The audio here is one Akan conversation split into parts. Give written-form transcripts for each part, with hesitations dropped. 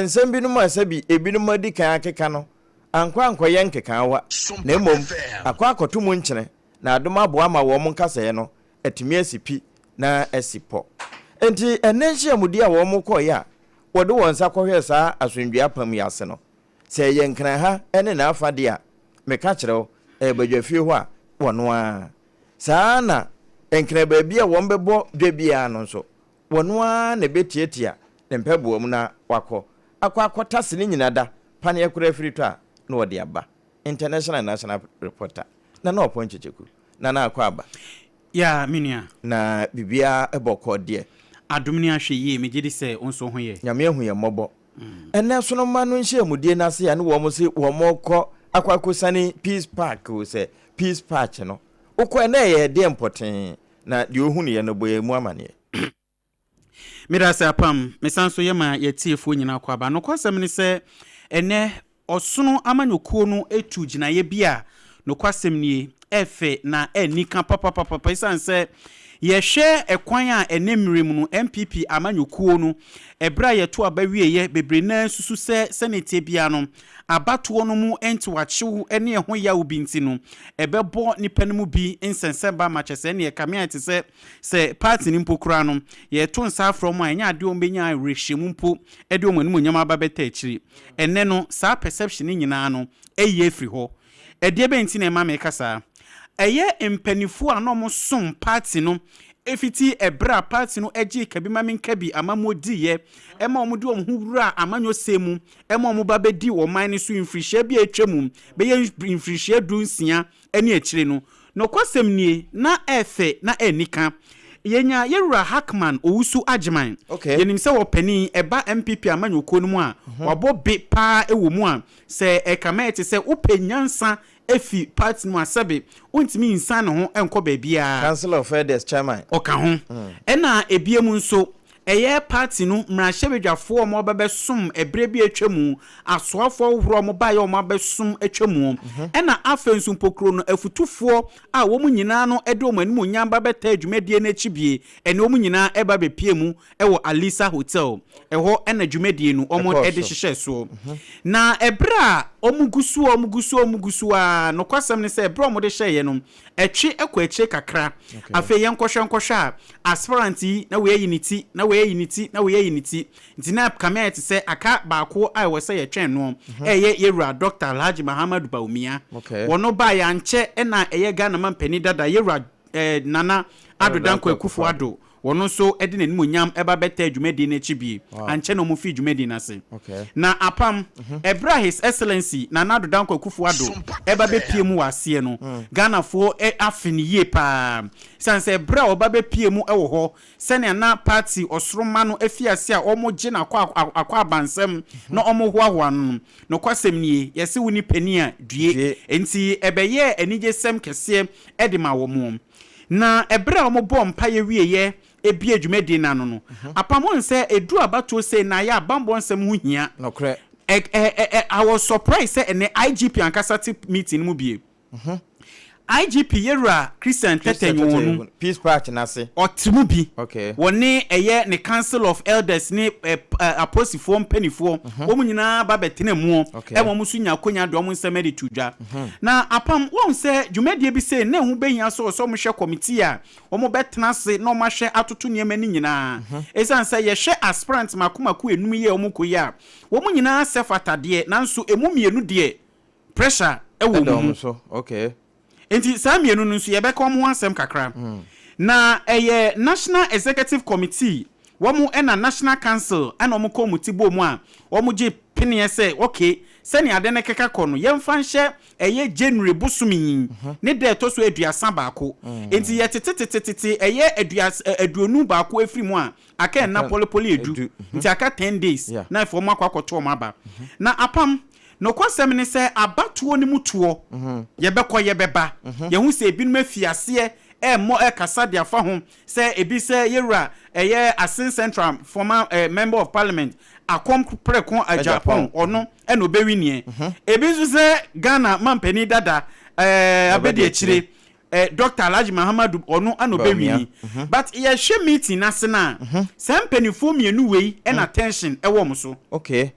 Nsɛm binom a sɛbi ebinom adi kan akeka no ankɔ ankɔyɛ nkekaawa, na mmom akɔ akɔto mu nkyene, na adom aboa ma wɔn nkasɛɛ no atumi asi pi na asi pɔ. Enti ɛnnɛ nhyiamudie a wɔkɔeɛ a wɔde wɔn nsa kɔhwɛɛ saa asomdwoeɛ apam yi ase no, sɛ ɛyɛ Nkran ha ne n'afa deɛ a, meka kyerɛ wo, ɛyɛ badwafie hɔ a, wɔno ara. Saa ara na Nkran baabi a wɔbɛbɔ dwa biara no nso, wɔno ara na ɛbɛtiatia ne mpɛboa mu na wakɔ akɔ akɔtase ne nyina da paneɛ koraa firi tɔ a na wɔde aba. International and National Reporter, Nana Ɔpɔn Kyekyeku, Nana Akɔ Aba. Yeah, me nua. Na biribiara bɔkɔɔ deɛ. Adom ne ahwɛ yie, megye di sɛ wo nso wo ho yɛ. Nyame ahu yɛn mmɔbɔ. Ɛnɛ Sonoma no nhyiamudie no ase a ne wɔn se wɔn rekɔ akɔ akɔsiane Peace Park o sɛ Peace Patch no, wokɔɛ na ɛyɛ ɛdeɛn pɔtee? Na deɛ ɔhunuiɛ no bɔ yɛn mu amaneɛ. Medase Apam, mesan nso yɛ ma yɛatiefoɔ nyinaa akwaaba. Nokwasɛm ne sɛ ɛnnɛ ɔsono amanyɔkuo no tu gyinaeɛ bi a nokwasɛm nie, ɛfɛ na anika papapapapa ɛsiane sɛ yɛhwɛ ɛkwan a ɛnnɛ mmerɛ mu no NPP amanyɔkuo no ɛberɛ a yɛto aba wieɛ bebree no ara susu sɛ sɛdeɛ ɛteɛ biara no abatoɔ no mu ntewakyew ne ɛho yaw bi nti no ɛbɛbɔ nnipa no mu bi nsɛnsɛmba ma kyɛ sɛ ɛnneɛ ɛkame ayɛ te sɛ Sɛ party no mpo koraa no, yɛreto nsa afrɛ wɔn a, ɛnyɛ adeɛ a wɔbɛnya awerɛhyɛmu mpo de wɔn animuonyam aba abɛtɔ akyiri. Ɛnnɛ no, saa perception no nyinaa no ayi afiri hɔ. Ɛdeɛ bɛn nti na ɛma meka saa? Ɛyɛ mpaninfoɔ a na wɔsom party no fiti ɛberɛ a party no gyee Kabimamenkabi amammuo diiɛ ma wɔde wɔn ho wuraa amanyɔsɛm mu ma wɔba bɛdii ɔman no so mfirihyia bi a atwa mu bɛyɛ mfirihyia du-nsia ne akyire no, Nokwasɛm nie, na ɛfɛ na ɛnika. Yɛnya Yɛwura Hackman Owusu Agyeman. Okay. Yɛnim sɛ ɔpanin, ɛba NPP amanyɔkuo no mu a, wabɔ be paa wɔ mu a, sɛ ɛkame ayɛ te sɛ wopɛ nyansa afi party no mu a, sɛbe wontumi nsan ne ho nkɔ baabiara. Council of Elders Chairman. Ɔka ho. Ɛna ɛbiam nso, Ɛyɛ party no mmarahyɛbadwafoɔ a wɔaba bɛsom ɛberɛ bi a atwa mu, asoafoɔ ahodoɔ a wɔbaeɛ a wɔabɛsom atwa mu, ɛna afei nso mpokuro no afutufoɔ a wɔn nyinaa no de wɔn animuonyam ba bɛtaa dwumadie no akyi bie, ɛne wɔn nyinaa ba bɛpie mu wɔ Alisa Hotel, ɛhɔ na dwumadie no wɔde hyehyɛɛ soɔ. Na ɛberɛ a wɔgu so a wɔgu so a wɔgu so ara, nokwasɛm ne sɛ ɛberɛ a wɔde hyɛeɛ no, Ɛtwe kɔ akyire kakra. Afei yɛnkɔhwɛ nkɔhwɛ a, aspirant yi, na wei ayi ne ti, na wei ayi ne ti, na wei ayi ne ti. Nti na kame ayɛ te sɛ aka baako a ɛwɔ sɛ yɛtwɛn noɔ. Ɛyɛ yɛwura Dɔkta Alhaji Mahamadou Bawumia. Wɔno baeɛ ankyɛ na ɛyɛ Ghana mampanin dada yɛwura Nana Addo Dankwa Akufo Addo. Wɔno nso de n'animuonyam ba bɛtaa dwumadie no akyi bie. Ankyɛ na wɔfii dwumadie no ase. Na apam, ɛberɛ a His Excellency Nana Addo Dankwa Akufo Addo ba bɛpie mu wɔ aseɛ no, Ghanafoɔ afe no yie pa ara. Ɛsiane sɛ ɛberɛ a ɔba bɛpie mu wɔ hɔ, sɛnea na party ɔsoromma no afi ase a wɔgye no akɔ akɔ abansɛm na wɔhoahoa no no, nokwasɛm nie, yɛse wo ne panin a, due. Enti ɛbɛyɛɛ anigyesɛm kɛseɛ de ma wɔn. Na ɛberɛ a wɔbɔɔ mpaeɛ wieeɛ bue dwumadie no ano no, apam wɔn sɛ ɛduru abatoɔ sei na ayɛ a banbɔ nsɛm ho hia. Nokorɛ. Ɛ ɛ ɛ ɛ I was surprised sɛ ɛnnɛ IGP ankasa te meeting no mu bie. IGP Yɛwura Christian Tetteh Christian Nyuonu. Tetteh, Peace Park no ase. Ɔte mu bi. Okay. Wɔne ɛyɛ ne Council of Elders ne ɛ ɛ apolisifoɔ mpaninfoɔ, wɔn nyinaa ba bɛtena muo Okay. ɛma wɔn nso nya akonya de wɔn nsɛm de to dwa. Na apam, woahu sɛ dwumadie bi sei na ɛho bɛhia sɛ ɔsɛ wɔhwɛ kɔmitii a wɔbɛtena ase na wɔahwɛ atoto nneɛma no nyinaa. Ɛsiane sɛ yɛhwɛ aspirant mako mako enum yi a wɔkɔ yi a, wɔn nyinaa sɛ fata deɛ, nanso ɛmu mmienu deɛ pressure wɔ Ɛda wɔn mu. wɔn so. Okay. Enti saa mmienu no nso yɛbɛka wɔn ho asɛm kakra. Na ɛyɛ National Executive Committee, wɔn na National Council na wɔka wɔn ti bɔɔ mu a wɔgye peneɛ sɛ okay, sɛnea ade no keka kɔ no, yɛmfa nhyɛ ɛyɛ January bosome yi ne da a ɛtɔ so 31. Enti yɛtetetetetete ɛyɛ aduas 21 afiri mu a, aka nna pɔlepɔle edu, nti aka 10 days na afei wɔn akɔ akɔto wɔn aba. Na apam, nokwasɛm ne sɛ abatoɔ no mu toɔ, yɛbɛkɔ yɛbɛba, yɛhu sɛ ebinom afi aseɛ ɛmmɔ ɛkasa de afa ho sɛ ebi sɛ yɛwura ɛyɛ Assin Central former member of parliament Akɔm Preko Agyapong, ɔno ɛna ɔbɛwiniɛ. Ebi nso sɛ Ghana mampanin dada abɛdi akyire Doctor Alhaji Mahamadou, ɔno ɛna ɔbɛwini. But yɛhwɛ meeting n'ase no a, saa mpanimfoɔ mmienu wei ɛna tension ɛwɔ wɔn so. Okay.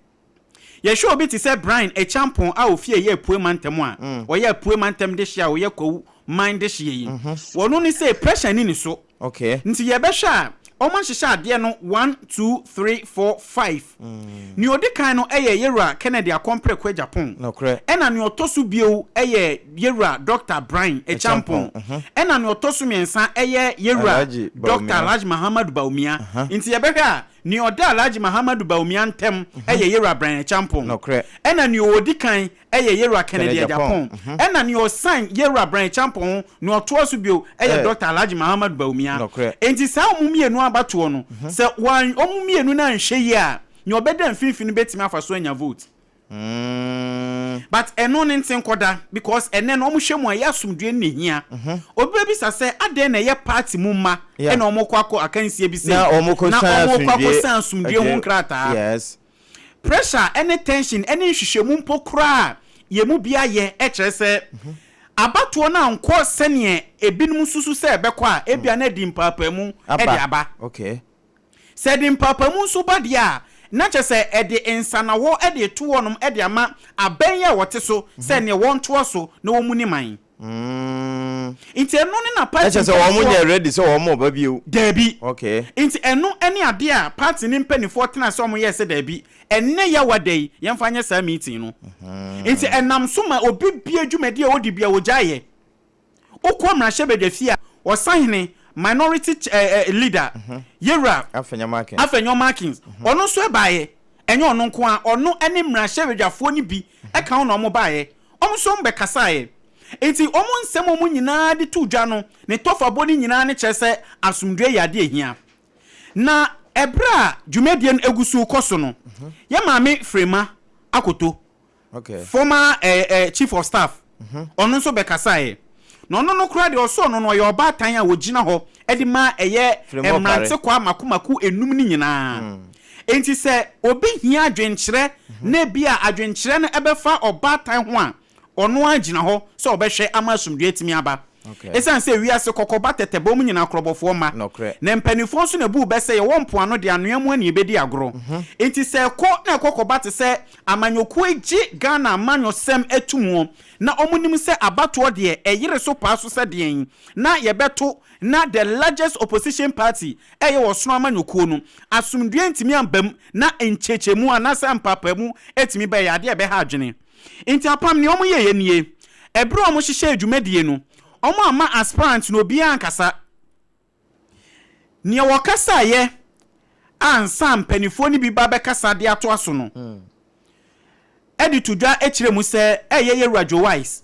Yɛhwɛ obi te sɛ Bryan Acheampong a ofi ɛyɛ Apue mantam a, ɔyɛ Apue mantam dehyeɛ a ɔyɛ Kwawu man dehyeɛ yi, wɔno ne sei pressure nni ne so. Nti yɛbɛhwɛ a, wɔahyehyɛ adeɛ no one, two, three, four, five. Nea ɔdi kan no yɛ Yɛwura Kennedy Akompreko Agyapong. Ɛna nea ɔtɔ so bio yɛ Yɛwura Dɔkta Bryan Acheampong. Ɛna nea ɔtɔ so mmiɛnsa yɛ Yɛwura Dɔkta Alhaji Mahamadou Bawumia. Nti yɛbɛhwɛ a, nea ɔda Alhaji Mahamadou Bawumia ntam yɛ Yɛwura Bryan Acheampong. Ɛna nea ɔdi kan yɛ Yewura Kennedy Agyapong, ɛna nea ɔsan Yewura Brian Acheampong ho, nea ɔtoa so bio yɛ Dɔkta Alhaji Mahamadou Bawumia. Enti saa wɔn mmienu abatoɔ no, sɛ wɔn mmienu no anhwɛ yie a, nea ɔbɛda mfimfini no bɛtumi afa so anya vote. But ɛno no nte nkɔda because ɛnnɛ no wɔhwɛ mu a ɛyɛ asomdwoeɛ no na ɛhia. Obi bɛbisa sɛ adɛn na ɛyɛ party mu mma na wɔkɔ akɔ akansie bi sei na wɔkɔ akɔsan asomdwoeɛ ho nkrataa. Pressure ne tension ne nhwehwɛmu mpo koraa a yɛn mu bi ayɛ kyerɛ sɛ abatoɔ no ankɔ sɛdeɛ ebinom susu sɛ ɛbɛkɔ a, ebia na ɛde mpaapaemu de aba. Sɛ ɛde mpaapaemu nso ba deɛ a, na kyerɛ sɛ ɛde nsanawɔ de reto hɔnom de ama abɛn yi a wɔte so sɛ neɛ wɔntoa so na wɔmmu ne man. Nti ɛno ne na party Ɛkyɛ sɛ wɔn nyɛ ready sɛ wɔn reba bio. Daabi. Okay. Nti ɛno ne adeɛ a party no mpaninfoɔ tenaa sɛ wɔn yɛɛ sɛ daabi, ɛnnɛ Yawa da yi yɛmfa nyɛ saa meeting no. Nti ɛnam so ma obi bia dwumadie a ɔdi bia ɔgyae yɛ. Wokɔ mmarahyɛbadwa fie a, ɔsahene, minority leader, Yewura Afenyo Markins, ɔno nso baeɛ. Ɛnyɛ ɔno nko ara, ɔno ne mmarahyɛbadwafoɔ no bi ka ho na wɔbaeɛ. Wɔn nso wɔbɛkasaeɛ. Enti wɔn nsɛm a wɔn nyinaa de too dwa no, ne tɔfabɔ no nyinaa no kyerɛ sɛ asomdwoeɛ yɛ adeɛ a ɛhia. Na ɛberɛ a dwumadie no gu so rekɔ so no, yɛn maame Frema Akoto, former Chief of Staff, ɔno nso bɛkasaeɛ. Na ɔno no koraa deɛ ɔsɛ ɔno no ɔyɛ ɔbaatan a ɔgyina hɔ de ma ɛyɛ mmerante kwa mako mako enum no nyinaa. Enti sɛ obi hia adwenkyerɛ na ebia adwenkyerɛ no bɛfa ɔbaatan ho a, ɔno ara gyina hɔ sɛ ɔbɛhwɛ ama asomdwoe atumi aba. Esiane sɛ wiase kɔkɔba tɛtɛbɔ mu nyinaa korɔbɔfoɔ mma, na mpanimfoɔ nso na ɛbu bɛ sɛ yɛwɔ mpoano de anoa mu ani bɛdi agorɔ. Enti sɛ ɛkɔ na ɛkɔ kɔba te sɛ amanyɔkuo yi gye Ghana amanyɔsɛm to muo na wɔnim sɛ abatoɔ deɛ ɛyere so paa so sɛ deɛn na yɛbɛto na the largest opposition party ɛyɛ ɔsono amanyɔkuo no, asomdwoeɛ ntumi amba mu na nkyɛkyɛmu anaasɛ mpaapaemu tumi ba, ɛyɛ adeɛ a ɛbɛha adwene. Nti apam nea wɔn yɛeɛ nie, ɛberɛ a wɔn hyehyɛɛ dwumadie no, wɔn amma aspirant no obiara ankasa. Nea wɔkasaeɛ ansa mpaninfoɔ no bi ba bɛkasa de atoa so no, de to dwa kyerɛ mu sɛ ɛyɛ Yɛwura Joe Wise.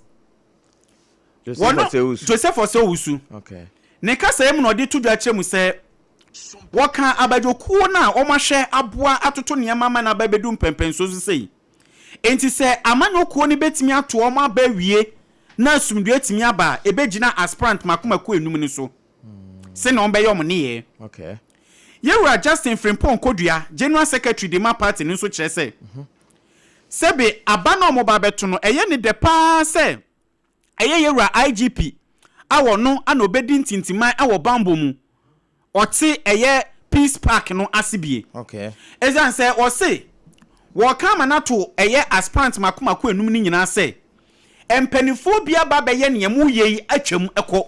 Wɔno, Joseph Osei-Owusu, ne kasaeɛ mu na ɔde to dwa kyerɛ mu sɛ, wɔka abadwokuo no a wɔahwɛ aboa atoto nneɛma ama no aba abɛdu mpɛnpɛnsoɔ so sei. Enti sɛ amanyɔ kuo no bɛtumi ato wɔn aba awie na asomdwoeɛ atumi aba a, ɛbɛgyina aspirant mako mako enum no so sɛdeɛ wɔbɛyɛ wɔn nneyɛɛ. Yɛwura Justin Frimpong Kodua, General Secretary de ma party no nso kyerɛ sɛ, Sɛbe aba no a wɔba abɛto no, ɛyɛ ne dɛ pa ara sɛ ɛyɛ yɛn wura IGP a ɔno na ɔbɛdi ntintiman wɔ bammɔ mu, ɔte ɛyɛ Peace Park no ase bie. Ɛsiane sɛ ɔse wɔreka ama no ato ɛyɛ aspirant mako mako enum no nyinaa sɛ mpaninfoɔ bi aba abɛyɛ nea moreyɛ yi atwam kɔ.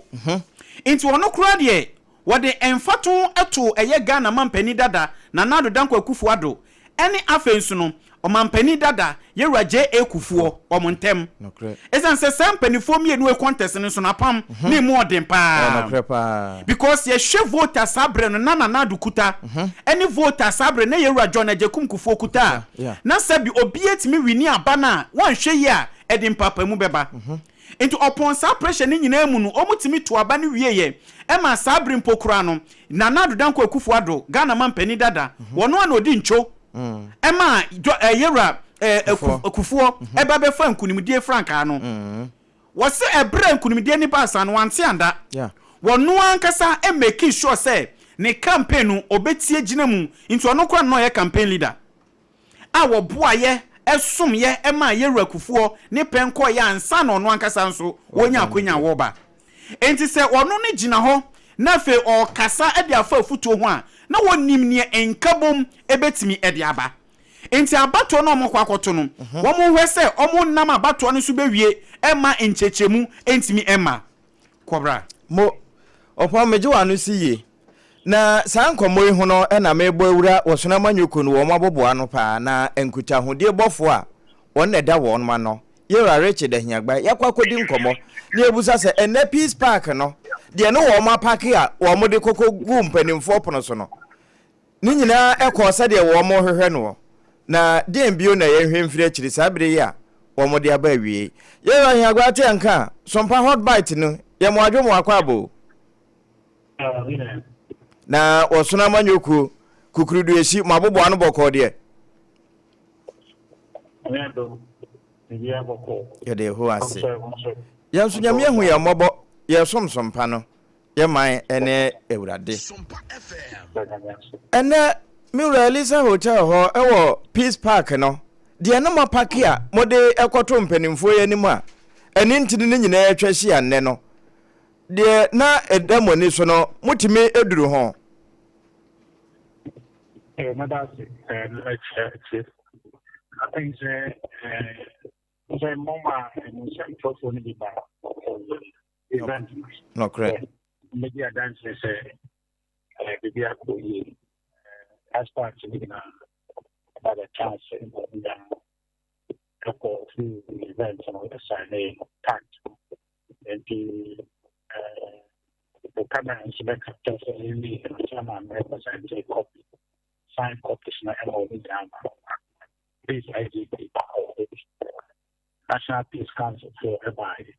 Nti ɔno koraa deɛ Wɔde mfatoho too ɛyɛ Ghana mampanin dada Nana Addo Dankwa Akufo Addo ɛne afei nso no ɔmampanin dada Yɛwura JA Kufuor wɔn ntɛm. Ɛsiane sɛ saa mpaninfoɔ mmienu wei contest no nso no apam ne emu ɔden paa because yɛhwɛ vote a saa berɛ no na Nana Addo kuta ɛne vote a saa berɛ na Yɛwura John Agyekum Kufuor kuta a na sɛbi obiara tumi wini aba no a wanhwɛ yie a ɛde mpaapaemu bɛba. Nti ɔpɔn saa pressure no nyinaa mu no ɔmo tumi too aba no wieɛ ɛmaa saa bere mpo koraa no Nana Addo Dankwa Akufo Addo Ghana manpanin dada wɔno ara na ɔdi ntwo ɛmaa dɔ ɛɛ Yɛwura ɛɛ Kufuor ɛba bɛfaa nkunimdie frankaa no. Wɔse ɛberɛ a nkunimdie no baa saa no wante anda. Wɔno ankasa makii sure sɛ ne campaign no ɔbɛtie gyina mu nti ɔno koraa na na ɔyɛ campaign leader. a wɔboaeɛ somyɛ maa Yɛwura Kufuor ne pɛn kɔeɛ ansa na ɔno ankasa nso ɔrenya akwanya a wɔreba. Enti sɛ ɔno no gyina hɔ na afei ɔrekasa de afa afutuo ho a, na ɔnim neɛ nkabom bɛtumi de aba. Nti abatoɔ no a wɔkɔ akɔto no, wɔhwɛ sɛ wɔnam abatoɔ no so bɛwie ɛmma nkyɛkyɛmu ntumi mma. Kɔbra. Mo, Ɔpɔn, megye w'ano si yie. Na saa nkɔmmɔ yi ho no na merebɔ awura wɔ Sono Amanyɔkuo no wɔn aboboa ano paa na nkutahodie bɔfoɔ a wɔn na ɛda wɔn ano, Yewura Richard Ahiagbah, yɛakɔ akɔdi nkɔmmɔ na yɛbusa sɛ ɛnnɛ Peace Park no deɛ ne wɔn apake a wɔn de kɔkɔ guu mpanimfoɔ pono so no ne nyinaa ɛkɔɔ sɛdeɛ wɔn rehwehwɛ noɔ na deɛn bio na yɛnhwɛ mfiri akyiri saa berɛ yi a wɔn de aba awiei. Yewura Ahiagbah ate anka a, Sompa Hot Bite no yɛ mo adwo mo akwaaba o. Na wɔsono amanyɔkuo kukuruduasi mo aboboa ano bɔkɔɔ deɛ. Yɛde Yehowa ase. Yɛn nso Nyame ahu yɛn mmɔbɔ, yɛresom som pa no, yɛ man ne Awurade. Ɛnɛ me wura Elisa Hotel hɔ ɛwɔ Peace Park no, deɛ ne moapake a mode ɛkɔto mpanimfoɔ yi anim a ɛne ntini no nyinaa atwa ahyia nnɛ no, Deɛ na ɛda mo ani so no, motumi duru ho? Mɛda ase na mɛkyerɛ akyire. I think sɛ sɛ moma nsɛmtwerɛfoɔ no bi ba event no. Nɔkorɛ. Mɛdi adanseɛ sɛ biribi akɔ yie. As part no nyinaa ba bɛka ase na nyinaa ɛkɔ through event no ɛsane pact. Nti wo camera nso bɛka kyerɛ sɛ ɛwie no chairman no represent copy sign copies no ɛma wɔn nyinaa ma peace IGP National Peace Council fo ɛbaeɛ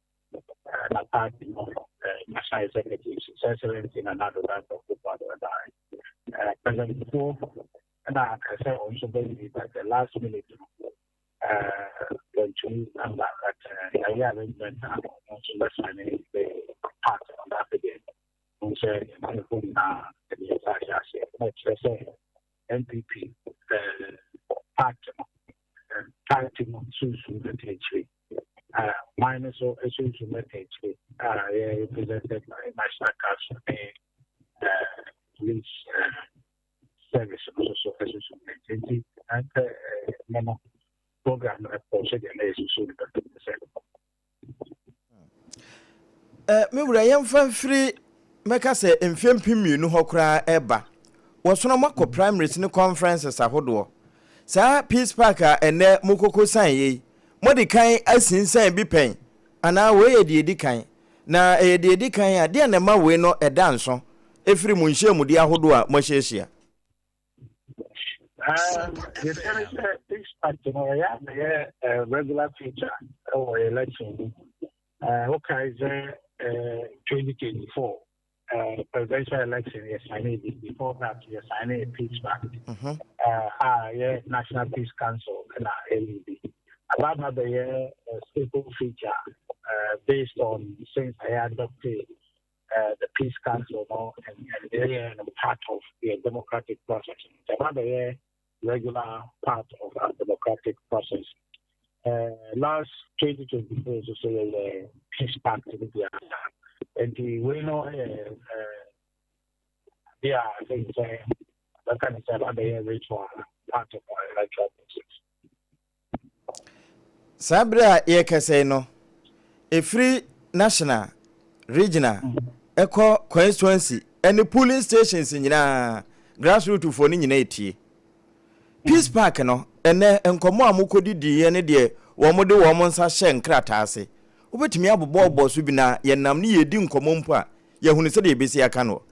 na party no national executives sɛ excellency na Nana Addo Dankwa Akufo-Addo ɛbaeɛ president fo ɛna ɛsɛ wɔn nso bɛyi but the last minute no wantumi amba but yɛayɛ arrangement a ɔno nso bɛsane the part no na afei deɛ wohu sɛ yɛn nyinaa ɛde yɛn nsa ahyɛ aseɛ na ɛkyerɛ sɛ NPP part no party no sunsum bɛte akyire man no so sunsum bɛte akyire a yɛ represented by national council ne police service no nso so susu nti nti anka ɛnɛ no program no ɛkɔ sɛdeɛ na yɛsusu no pɛpɛpɛ sɛ. Me wura, yɛmfa mfiri mɛka sɛ mfeɛ 2000 hɔ koraa ɛba wɔsono moakɔ primaries ne conferences ahodoɔ. Saa Peace Park a ɛnɛ mokɔkɔ san yei, mode kan asinsan bi pɛn anaa wei yɛ deɛ ɛdi kan? Na ɛyɛ deɛ ɛdi kan a, deɛn na ɛma wei no ɛda nso ɛfiri mo nhyiamudie ahodoɔ a moahyiahyia? Yɛkyerɛ sɛ peace park no ɛyɛ a bɛyɛ regular feature ɛwɔ election mu. Wokae sɛ 2024 presidential election yɛ sign bi, before that yɛ sign a peace pact a yɛ National Peace Council na ɛyi bi. Aba bɛyɛ staple feature based on since I adopted the Peace Council no and they are part of the democratic process. Aba bɛyɛ regular part of our democratic process. Last 2024 so so yɛ peace pact no bi a nti wei no yɛ adeɛ a I think sɛ bɛka ne sɛ aba bɛyɛ ritual part of our electoral process. Saa berɛ a yɛrekasa yi no, ɛfiri national, regional, ɛkɔ constituency ne polling stations nyinaa, grassroot foɔ no nyinaa ɛtie. Peace Park no, ɛnɛ nkɔmmɔ a mokɔdidiiɛ ne deɛ wɔn de wɔn nsa hyɛ nkrataa ase, wobɛtumi abobɔbɔ so bi na yɛnam ne yɛredi nkɔmmɔ mpo a, yɛahunu sɛdeɛ yɛbɛsi aka noɔ.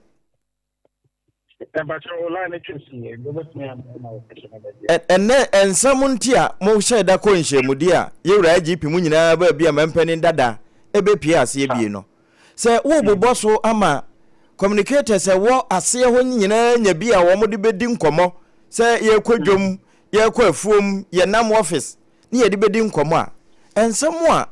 Ɛnnɛ nsɛm nti a mohyɛɛ da kɔɔ nhyiamudie a yɛwura IGP mu nyinaa baabi a mampanin dada bɛpue aseɛ bie no, sɛ worebobɔ so ama communicators ɛwɔ aseɛ hɔ nyinaa nya bi a wɔn de bɛdi nkɔmmɔ sɛ yɛrekɔ dwom, yɛrekɔ afuom, yɛnam office ne yɛde bɛdi nkɔmmɔ a, nsɛm a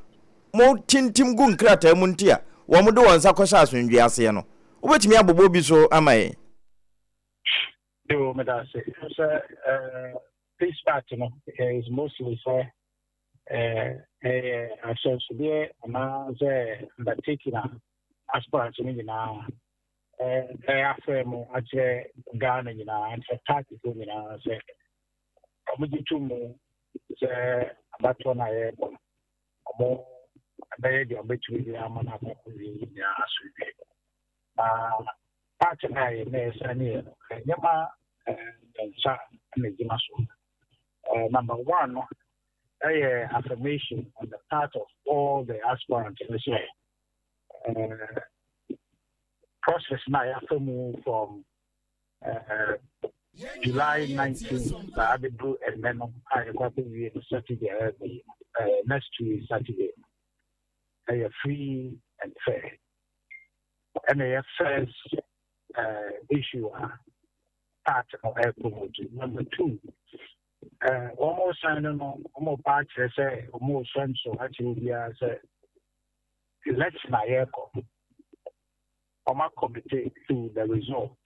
motintim gu nkrataa mu nti a wɔn de wɔn nsa kɔhyɛ asomdwoeɛ aseɛ no, wobɛtumi abobɔ bi so ama yɛn? Yo, meda ase. Sɛ peace part no is mostly sɛ ɛyɛ ahyɛnsodeɛ anaasɛ undertaking a aspirant no nyinaa ɛyɛ afrɛ mu akyerɛ Ghana nyinaa, akyerɛ partyfoɔ nyinaa sɛ Wɔgye to mu sɛ abatoɔ no a yɛrebɔ no, wɔbɛyɛ deɛ wɔbɛtumi biara ama no akɔ akɔwie nyinaa asomdwoeɛ mu. Na party no a yɛn na yɛsan ne yɛ no, nneɛma mmiɛnsa na ɛgyina so. Number one no ɛyɛ affirmation on the part of all the aspirants no sɛ process na yɛafa mu from July 19 na abɛduru ɛnnɛ no a yɛkɔ akɔwie no Saturday a ɛbɛ yi, next 2 weeks Saturday no, ɛyɛ free and fair. Ɛna ɛyɛ first issue a part no ɛpromote. Number two, wɔn san no, wɔn pa akyerɛ sɛ wɔn resɔ nso akyerɛ obiara sɛ election a yɛrekɔ, wɔn acommit to the result.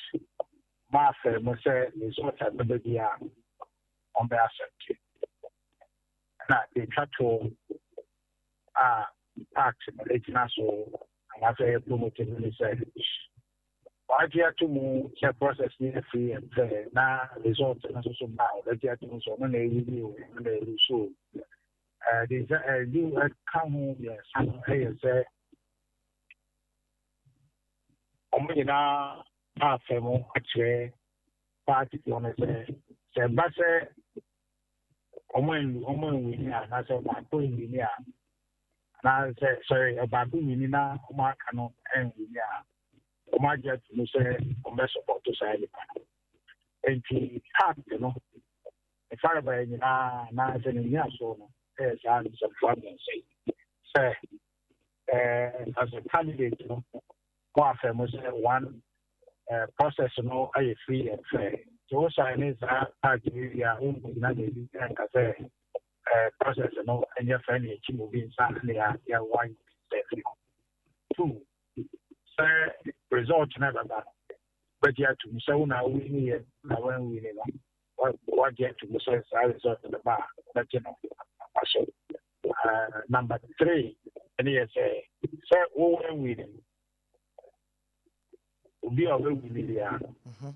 Wɔn afɛ mo sɛ result a bɛbɛ biara wɔn bɛ accept. Ɛna yɛtwa to a part no gyina so anaasɛ yɛ promote no ne sɛ wagye ato mu sɛ process no yɛ free and fair, na result no nso so ba a, ɔbɛgye ato mu sɛ ɔno na ɛwin o, ɔno na ɛlose o. Ɛde sɛ ɛde ɛka ho mmiɛnsa no ɛyɛ sɛ wɔn nyinaa afɛ mu akyerɛ party foɔ no sɛ ɛba sɛ wɔn anwin a, anaasɛ ɔbaako anwin a, anaasɛ, sorry, ɔbaako win na wɔn aka no anwin a, wɔn agye ato mu sɛ wɔn bɛ support saa nipa no. Nti party no mfarebaeɛ nyinaa anaasɛ ne nyinasoɔ no ɛyɛ saa nsɛmfoɔ mmiɛnsa yi sɛ as a candidate no, mo afɛ mo sɛ one, process no ayɛ free and fair. Nti wo sign ne saa part yi wie a, wonkɔgyina baabi ɛnka sɛ process no ɛnyɛ fɛ ne akyi mu bi nsa ne yɛawa sɛ firi hɔ. Two, sɛ result no ɛbɛba no, bɛgye ato mu sɛ wo na wowin yɛ na woanwin no, wagye ato mu sɛ saa result no ba a, wobɛgye no aba so. Number three ɛne yɛ sɛ wowɔ win no, obi a ɔbɛwin biara no,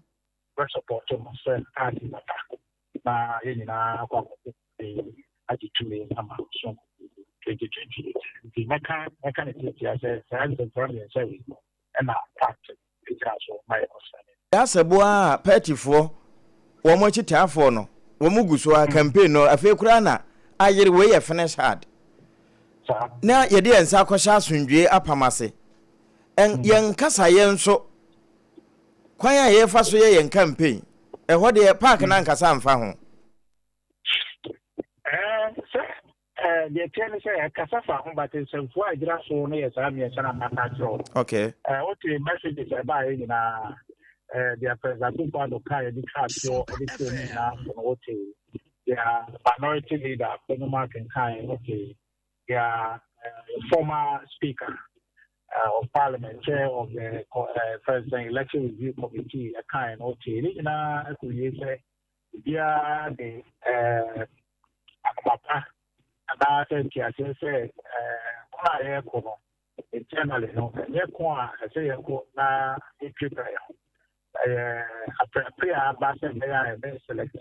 bɛsupport no sɛ party papa na yɛn nyinaa akɔ akɔkɔ agye tumi ama so 2028. Nti mɛka ne tiatia sɛ saa nsɛmfua mmiɛnsa wei ɛna party gyina so ma yɛ kɔsɛne. Asɛboa a partyfoɔ wɔn akyitaafoɔ no wɔn gu so a campaign no afei koraa na ayere wei yɛ finish hard na yɛde yɛn nsa akɔhyɛ asomdwie apam ase. Yɛn kasaeɛ nso, kwan a yɛfa so yɛ yɛn campaign, ɛhɔ deɛ park no ankasa mfa ho. Sɛ deɛ teɛ ne sɛ ɛkasa fa ho, but nsɛmfoɔ a ɛgyina so no yɛ saa mmiɛnsa na maka akyerɛ wo. Wote messages a ɛbaeɛ nyinaa, deɛ President Akufo-Addo kaa yɛde twa atoɔ de kyerɛ mu nyinaa so no, wote deɛ minority leader Afenyo akenkan, wote deɛ former Speaker of Parliament, chair of the President Election Review Committee ɛkae no, wote ne nyinaa akɔwie sɛ obiara de akoma pa anaasɛ nteaseɛ sɛ ko a yɛrekɔ no internally no, ɛnyɛ ko a ɛsɛ yɛkɔ na yɛtwitwa yɛn ho. Ɛyɛ aprɛpre a aba sɛ ɛbɛyɛ a yɛbɛ select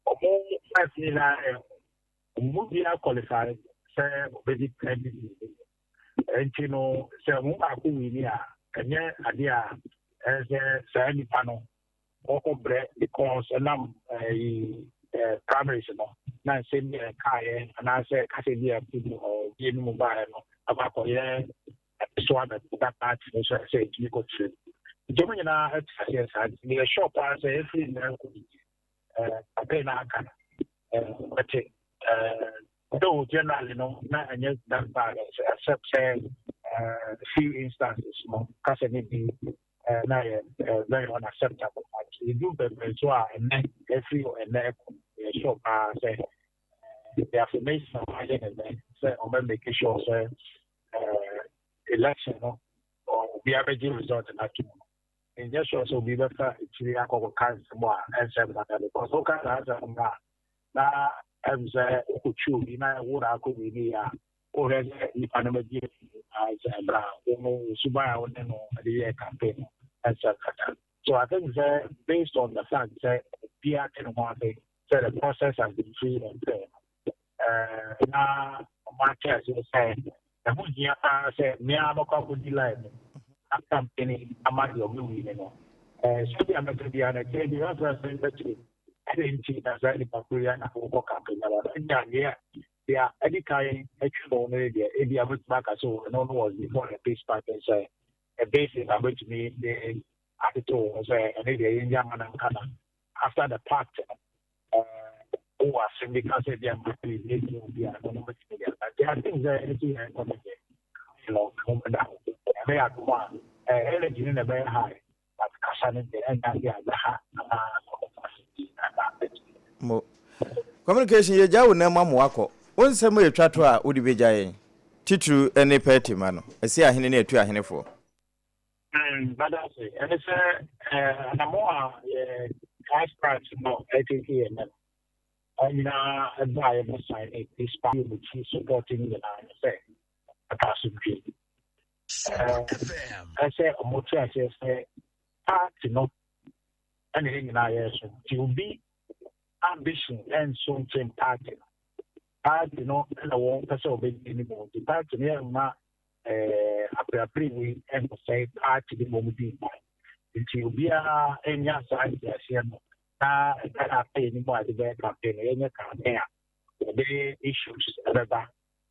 ɔmo five nyinaa yɛ ɔmo mu biara qualify sɛ ɔbɛdi NDC. Nti no sɛ ɔmo baako win a, ɛnyɛ adeɛ a ɛyɛ sɛ saa nipa no wɔkɔ brɛ because ɛnam ɛyi primaries no na nsɛm bi a ɛkaeɛ anaasɛ kasa bi a ɛfi mu bi no mu baeɛ no akɔ akɔyɛ so abɛda party no so sɛ ɛtumi kɔ tiri. Nti ɔmo nyinaa ɛte aseɛ saa. Nti meyɛ sure paa sɛ ɛfiri nyinaa kɔ campaign no aka no bɛte, though generally no na ɛnyɛ that bad, except sɛ few instances no kasa ne bi na yɛ very unacceptable. But edu bebree so a ɛnɛ ɛfiri ɛnɛ ɛkɔ, yɛ sure paa sɛ the affirmation a wɔayɛ ne nɛ sɛ ɔbɛ make sure sɛ election no obiara bɛgye result no ato mu no, ɛnyɛ sure sɛ obi bɛfa akyiri akɔkɔka nsɛm a ɛnsɛ mfata, because woka saa asɛm no a na ɛm sɛ wokɔtwi obi na wo na akɔ win yɛ a, wohwɛ sɛ nipa no bɛgye sɛ ɛberɛ a wo no wo suban a wo ne no de yɛ campaign no ɛnsɛ mfata. So I think sɛ based on the fact sɛ obiara te ne ho ase. sɛ the process has been free and fair no, na wɔn ate aseɛ sɛ ɛho hia paa sɛ mmea bɛkɔ akɔdi line mu na campaign ama deɛ ɔbɛwi no. Sɛdeɛ mɛka biara no, ɛkyerɛ bi afra sɛ bɛkyerɛ ɛdɛ nti na saa nipa koro yi na wɔkɔ campaign ama no. Ɛnyɛ adeɛ deɛ ɛdi kan atwa mu no, deɛ ebi a bɛtumi aka sɛ ɛno no was before the peace pact, sɛ a basis a bɛtumi de atoto wɔn sɛ ɛne deɛ yɛn ama no nka. Na after the pact no, wowɔ asɛm bi ka sɛ bi a mbɛtumi bi eti obi a ɛno no bɛtumi de aba. Nti I think sɛ ɛne ti yɛn kɔ no deɛ no ho bɛda hɔ, ɛbɛyɛ adom a energy no na ɛbɛyɛ high, but kasa no deɛ, ɛnyɛ ade a ɛbɛha anaa ɔbɛfa asɛm bi ɛba bɛtumi. Mo communication, yɛgya wo nam ama wakɔ wo nsɛm a ɛtwa to a wode bɛgya yɛn, titiriw ne party ma no ɛsi ahene ne atu ahenefoɔ. Badase ɛne sɛ anamo a yɛ vice branch no ɛtete yɛ nɛ no nyinaa ɛba a yɛbɛ sign ne peace pact yɛ mu support no nyinaa ne sɛ ɛka asomdwe. Ɛsɛ ɔmo te aseɛ sɛ party no ɛna yɛn nyinaa yɛ so, nti obi ambition ɛnso nkyɛn party no. Party no ɛna wɔn pɛ sɛ ɔbɛdi anim, nti party no yɛ mma aperapere wei ɛnkɔsɛe party no mmom di mman. Nti obiara nya saa nteaseɛ no na ɛbɛn aka yɛn anim a yɛde bɛyɛ campaign no, yɛnyɛ campaign a yɛde issues ɛbɛba,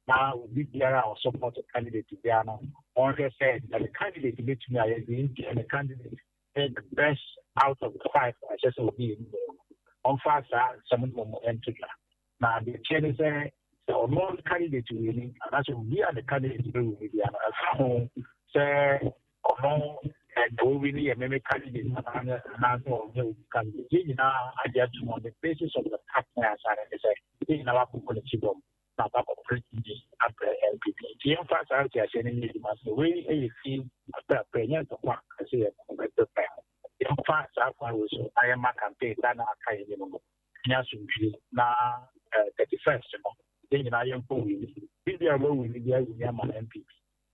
na obi biara a ɔsupport candidate biara no, ɔnhwɛ sɛ the candidate bɛtumi ayɛ deɛ nti the candidate yɛ the best out of the five a ɛsɛ sɛ obi yɛ anim no, ɔmfa saa nsɛm no mu ɛnto dwa. Na deɛ kyerɛ ne sɛ sɛ ɔno candidate win anaasɛ obi a ne candidate bɛ win bia no, ɛfa ho sɛ ɔno ɛna wɔwin yɛ meme candidate anaasɛ ɔnyɛ obi candidate, yɛn nyinaa agye atum on the basis of the partner asane ne sɛ yɛn nyinaa wakɔbɔ n'akyi dɔm na akɔpere tumi abrɛ NPP. Nti yɛmfa saa nteaseɛ no nyɛ adwuma sɛ wei yɛ fi aprɛaprɛ, nyɛ ntɔkwa ɛsɛ yɛ bɛpɛ ho. Yɛmfa saa kwan wei so na yɛma campaign da na aka yɛn anim no nyɛ asomdwie, na 31st no yɛn nyinaa yɛnkɔ win. Biribi a wɔawin bi awin ama NPP,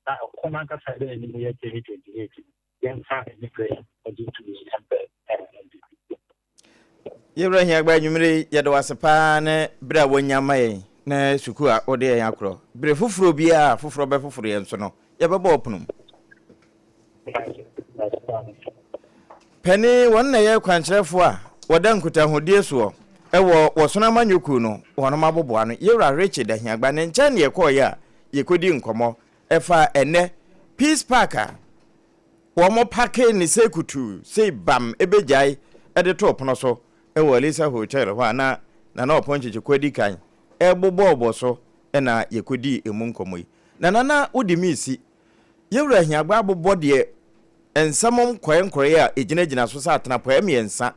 na ɛko no ankasa ɛdɛ anim yɛ 2028, yɛmfa anibere agye tumi ɛmpɛ NPP. Yɛwura Hiagba, anwummere yi yɛde wo ase paa ne berɛ a woanya ma yɛn ne sukuu a wode yɛn akorɔ. Bere foforɔ biara a foforɔ bɛfoforo yɛn so no, yɛbɛbɔ wo pono mu. Panin, wɔn na ɛyɛ kwankyerɛfoɔ a wɔda nkutahodie soɔ wɔ Wɔsono Amanyɔkuo no wɔnom aboboa ano. Yɛwura Richard Ahiagba ne nkyɛn na yɛkɔeɛ a yɛkɔdii nkɔmmɔ ɛfa ɛnnɛ Peace Park a wɔn pake ne sei kutuu sei bam ɛbɛgyae de too pono so wɔ Alisa Hotel hɔ a na Nana Ɔpɔn Kyekyeku adi kan rebobɔɔbɔ so na yɛkɔdii ɛmu nkɔmmɔ yi. Nana na wode me resi. Yɛwura Ahiagba abobɔ deɛ nsɛm nkɔeɛ nkɔeɛ a ɛgyinagyina so sɛ atenapɔeɛ mmiɛnsa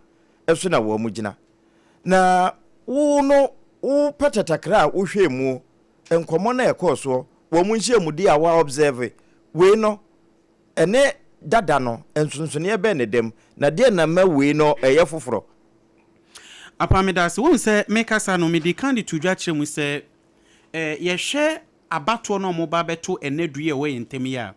so na wɔn gyina. Na wo no wo pɛtɛtakra a wohwɛɛ muo, nkɔmmɔ no a ɛkɔɔ soɔ, wɔn nhyiamudie a wo observe wei no, ɛne dada no, nsonsonoeɛ bɛn na ɛda mu, na deɛn na ɛma wei no ɛyɛ foforɔ? Apa, meda ase. Wohu sɛ mekasa no, mede kan de to dwa kyerɛ mu sɛ yɛhwɛ abatoɔ no a wɔba abɛto ɛnnɛ du yi a ɛwɔ yɛn ntam yi a,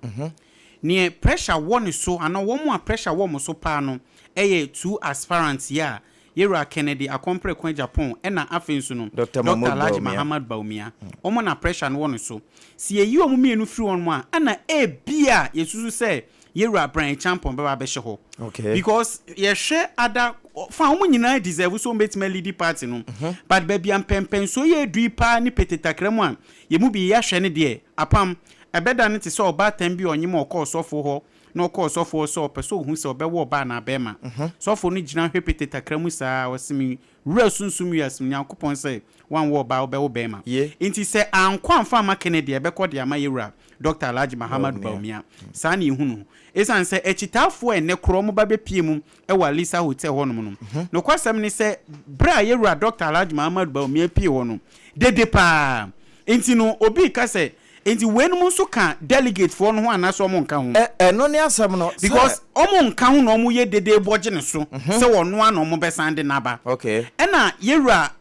neɛ pressure wɔ ne so anaa wɔn a pressure wɔ wɔn so paa no yɛ two aspirants yi a Yɛwura Kennedy Akɔmpreko Agyapong ɛna afei nso no Dr. Dr. Mahmoud Alhaji Bawumia. Mahamad Bawumia. Wɔn na pressure no wɔ no so. Sɛ yɛyi wɔn mmienu firi hɔnom a, ɛna ebia yɛsusu sɛ Yɛwura Bryan Acheampong bɛba abɛhyɛ hɔ. Because yɛhwɛ ada fa, wɔn nyinaa deserve sɛ wɔn bɛtumi alidi party no. But baabi a mpɛmpɛnsoɔ yɛ edu yi paa ne pete takra mu a yɛn mu bi yɛahwɛ ne deɛ, apam ɛbɛda no te sɛ ɔbaatan bi a ɔnyem a ɔkɔɔ ɔsɔfoɔ hɔ, na ɔkɔɔ ɔsɔfoɔ hɔ sɛ ɔpɛ sɛ ɔhu sɛ ɔbɛwo ɔbaa anaa bɛrima. Sɔfoɔ no gyina hwɛ pete takra mu saa, ɔse, me wura sunsum wiase mu Nyankopɔn sɛ woanwo ɔbaa, wobɛwo bɛrima. Nti sɛ ankɔ amfa amma Kennedy a, ɛbɛkɔ de ama yɛwura Dɔkta Alhaji Mahamadou Bawumia. Bawumia. Saa na yɛhu no. Esiane sɛ akyitaafoɔ a ɛnnɛ korɔ wɔba bɛpue mu wɔ Alisa Hotel hɔnom no, nokwasɛm ne sɛ berɛ a yɛwura Dɔkta Alhaji Mahamadou Bawumia pue hɔ no, dede paa. Nti no obi reka sɛ, nti weinom nso ka delegatefoɔ no ho anaasɛ wɔn nka ho? Ɛno ne asɛm no, sɛ. Because wɔn nka ho na wɔyɛ dede bɔ gye ne so sɛ ɔno ara na wɔbɛsan de no aba. Ɛna yɛwura.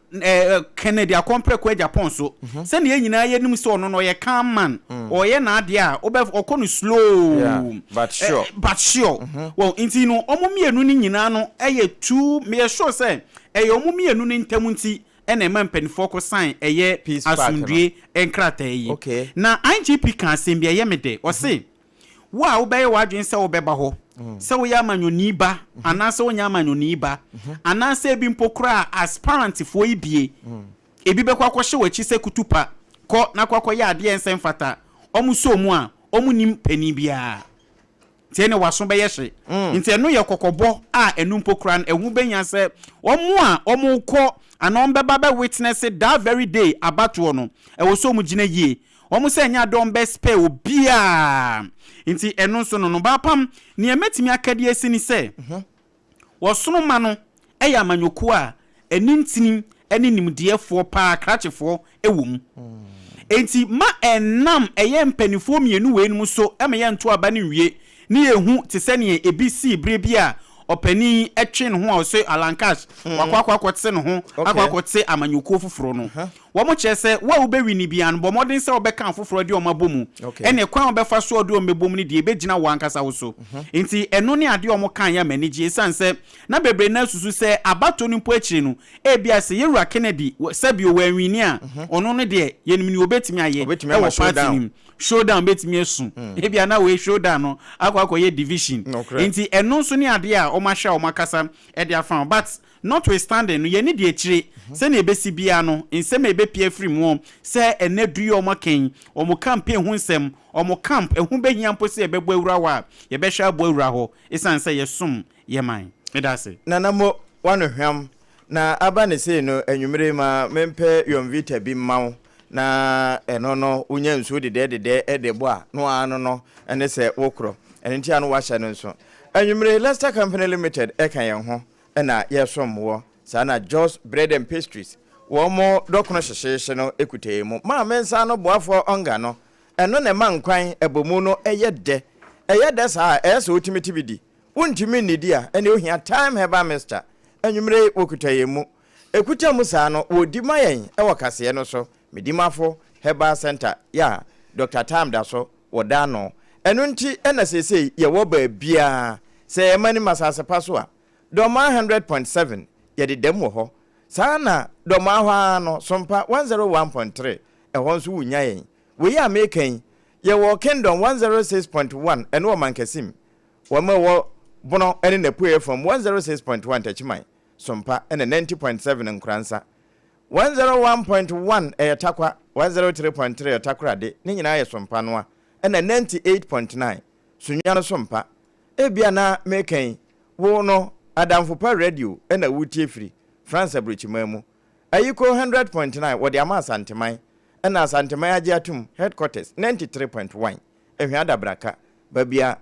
Kennedy Akɔmprɛko Agyapong so. Sɛnea yɛn nyinaa yɛnim sɛ ɔno no ɔyɛ calm man, ɔyɛ n'adeɛ a wobɛ ɔkɔ no slow. Yeah, but sure. But sure. Wɔn nti no wɔn mmienu no nyinaa no yɛ too, meyɛ sure sɛ ɛyɛ wɔn mmienu no ntam nti na ɛma mpanimfoɔ kɔ sign ɛyɛ Peace pact no. asomdwie nkrataa yi. Na IGP ka asɛm bi a ɛyɛ me dɛ, ɔse Wo a wobɛyɛ w'adwene sɛ wobɛba hɔ, sɛ woyɛ amanyɔni ba anaasɛ wonyɛ amanyɔni ba, anaasɛ ebi mpo koraa a aspirantfoɔ yi bie, ebi bɛkɔ akɔhyɛ w'akyi sɛ kutupa, kɔ na kɔ akɔyɛ adeɛ a ɛnsɛ mfata, wɔn sɔ mu a, wɔnnim panin biara. Nti ɛnneɛ w'aso bɛyɛ hye. Nti ɛno yɛ kɔkɔbɔ a ɛno mpo koraa no ɛho bɛhia sɛ wɔn a wɔrekɔ anaa wɔbɛba abɛ witness that very day abatoɔ no, ɛwɔ sɛ wɔgyina yie. Wɔn sɛ ɛnyɛ ade a wɔbɛ spare obiara nti ɛno nso no no baapam nea mɛtumi aka de asi ne sɛ wɔsono mma no yɛ amanyɔkuo a ɛne ntini ne nimdeɛfoɔ paa krakyefoɔ wɔ mu enti ma ɛnam ɛyɛ mpaninfoɔ mmienu wei nom so ma yɛnto aba no nwie ne yɛhu te sɛ nea ebi sii berɛ bi a ɔpanin yi twee ne ho a ɔse Alan Cash wakɔ akɔ akɔte ne ho akɔ akɔte amanyɔkuo foforɔ no. Wɔkyerɛ sɛ wo a wobɛwini biara no, bɔ mmɔden sɛ wobɛka afoforɔ de wɔn abɔ mu. Ɛnneɛ kwan a wobɛfa so a wode wɔn bɛbɔ mu no deɛ, ɛbɛgyina wo ankasa wo so. Enti ɛno ne adeɛ a wɔkaeɛ a m'ani gye, ɛsiane sɛ na bebree no ara susu sɛ abatoɔ no mpo akyiri no, ebia sɛ Yɛwura Kennedy, sɛbio, wanwini a, ɔno no deɛ, yɛnim nea ɔbɛtumi ayɛ wɔ party no mu. Showdown bɛtumi asu. Ebia na wei showdown no akɔ akɔyɛ division. Enti ɛno nso ne adeɛ a wɔahwɛ a wɔakasa de afa ho. But notwithstanding no, yɛn ani di akyire. Sɛnea ɛbɛsi biara no, nsɛm a ɛbɛpue afiri mu sɛ ɛnnɛ du yi a wɔaka yi, wɔn campaign ho nsɛm, wɔn camp, ɛho bɛhia mpo sɛ yɛbɛbɔ awura hɔ a, yɛbɛhwɛ abɔ awura hɔ ɛsiane sɛ yɛsom yɛn man. Meda ase. Nana Mo, w'ano hwam. Na aba no sei no, anwummere yi ma mempɛ Yomvita bi mma wo, na ɛno no wonya nsuo dedɛɛdedɛɛ de bɔ a, no ara no no ne sɛ wokorɔ. Ɛno nti a no woahyɛ no nso. Anwummere yi, Lester Company Limited ka yɛn ho na yɛresom woɔ. Saa na Jos Bread and Pastries, wɔn dɔkono hyehyeehye no kuta yɛn mu. Maame nsa ano boafoɔ Onga no, ɛno na ɛma nkwan ɛbɔmu no yɛ dɛ. Ɛyɛ dɛ saa a, ɛyɛ sɛ wotumi te bi di. Wontumi nnidi a, ɛnneɛ wohia Thyme Herbal Mixture. Anwummere yi, wɔkuta yɛn mu. Ɛkuta mu saa no, wɔdi ma yɛn wɔ kaseɛ no so, Medimafo Herbal Centre yɛ a Dɔkta Thyme da so wɔ da ano. Ɛno nti na seesei yɛwɔ baabiara. Sɛ yɛma anim asase pa so a, Dɔmaa 100.7, yɛde dam wɔ hɔ. Saa ara na Dɔmaa hɔ ara no, Sompa 101.3, ɛhɔ nso wonya yɛn. Wei a mereka yi, yɛwɔ Kingdom 106.1, ɛno wɔ Mankasim. Wɔn a ɛwɔ Bono ne n'apueeɛ fam 106.1 Takyiman, Sompa ɛna 90.7 Nkoransa. 101.1 ɛyɛ Tarkwa, 103.3 ɛyɛ Takorade, ne nyinaa yɛ Sompa noa, ɛna 98.9 Sunyani Sompa. Ebia na mereka yi, wo no Adamfo Pa Radio na woretie firi, France aburokyiman mu. Ayiko 100.9 wɔde ama Asanteman, ɛna Asanteman agye atom, Headquarters, 93.1 Ahwia Adabraka, baabi a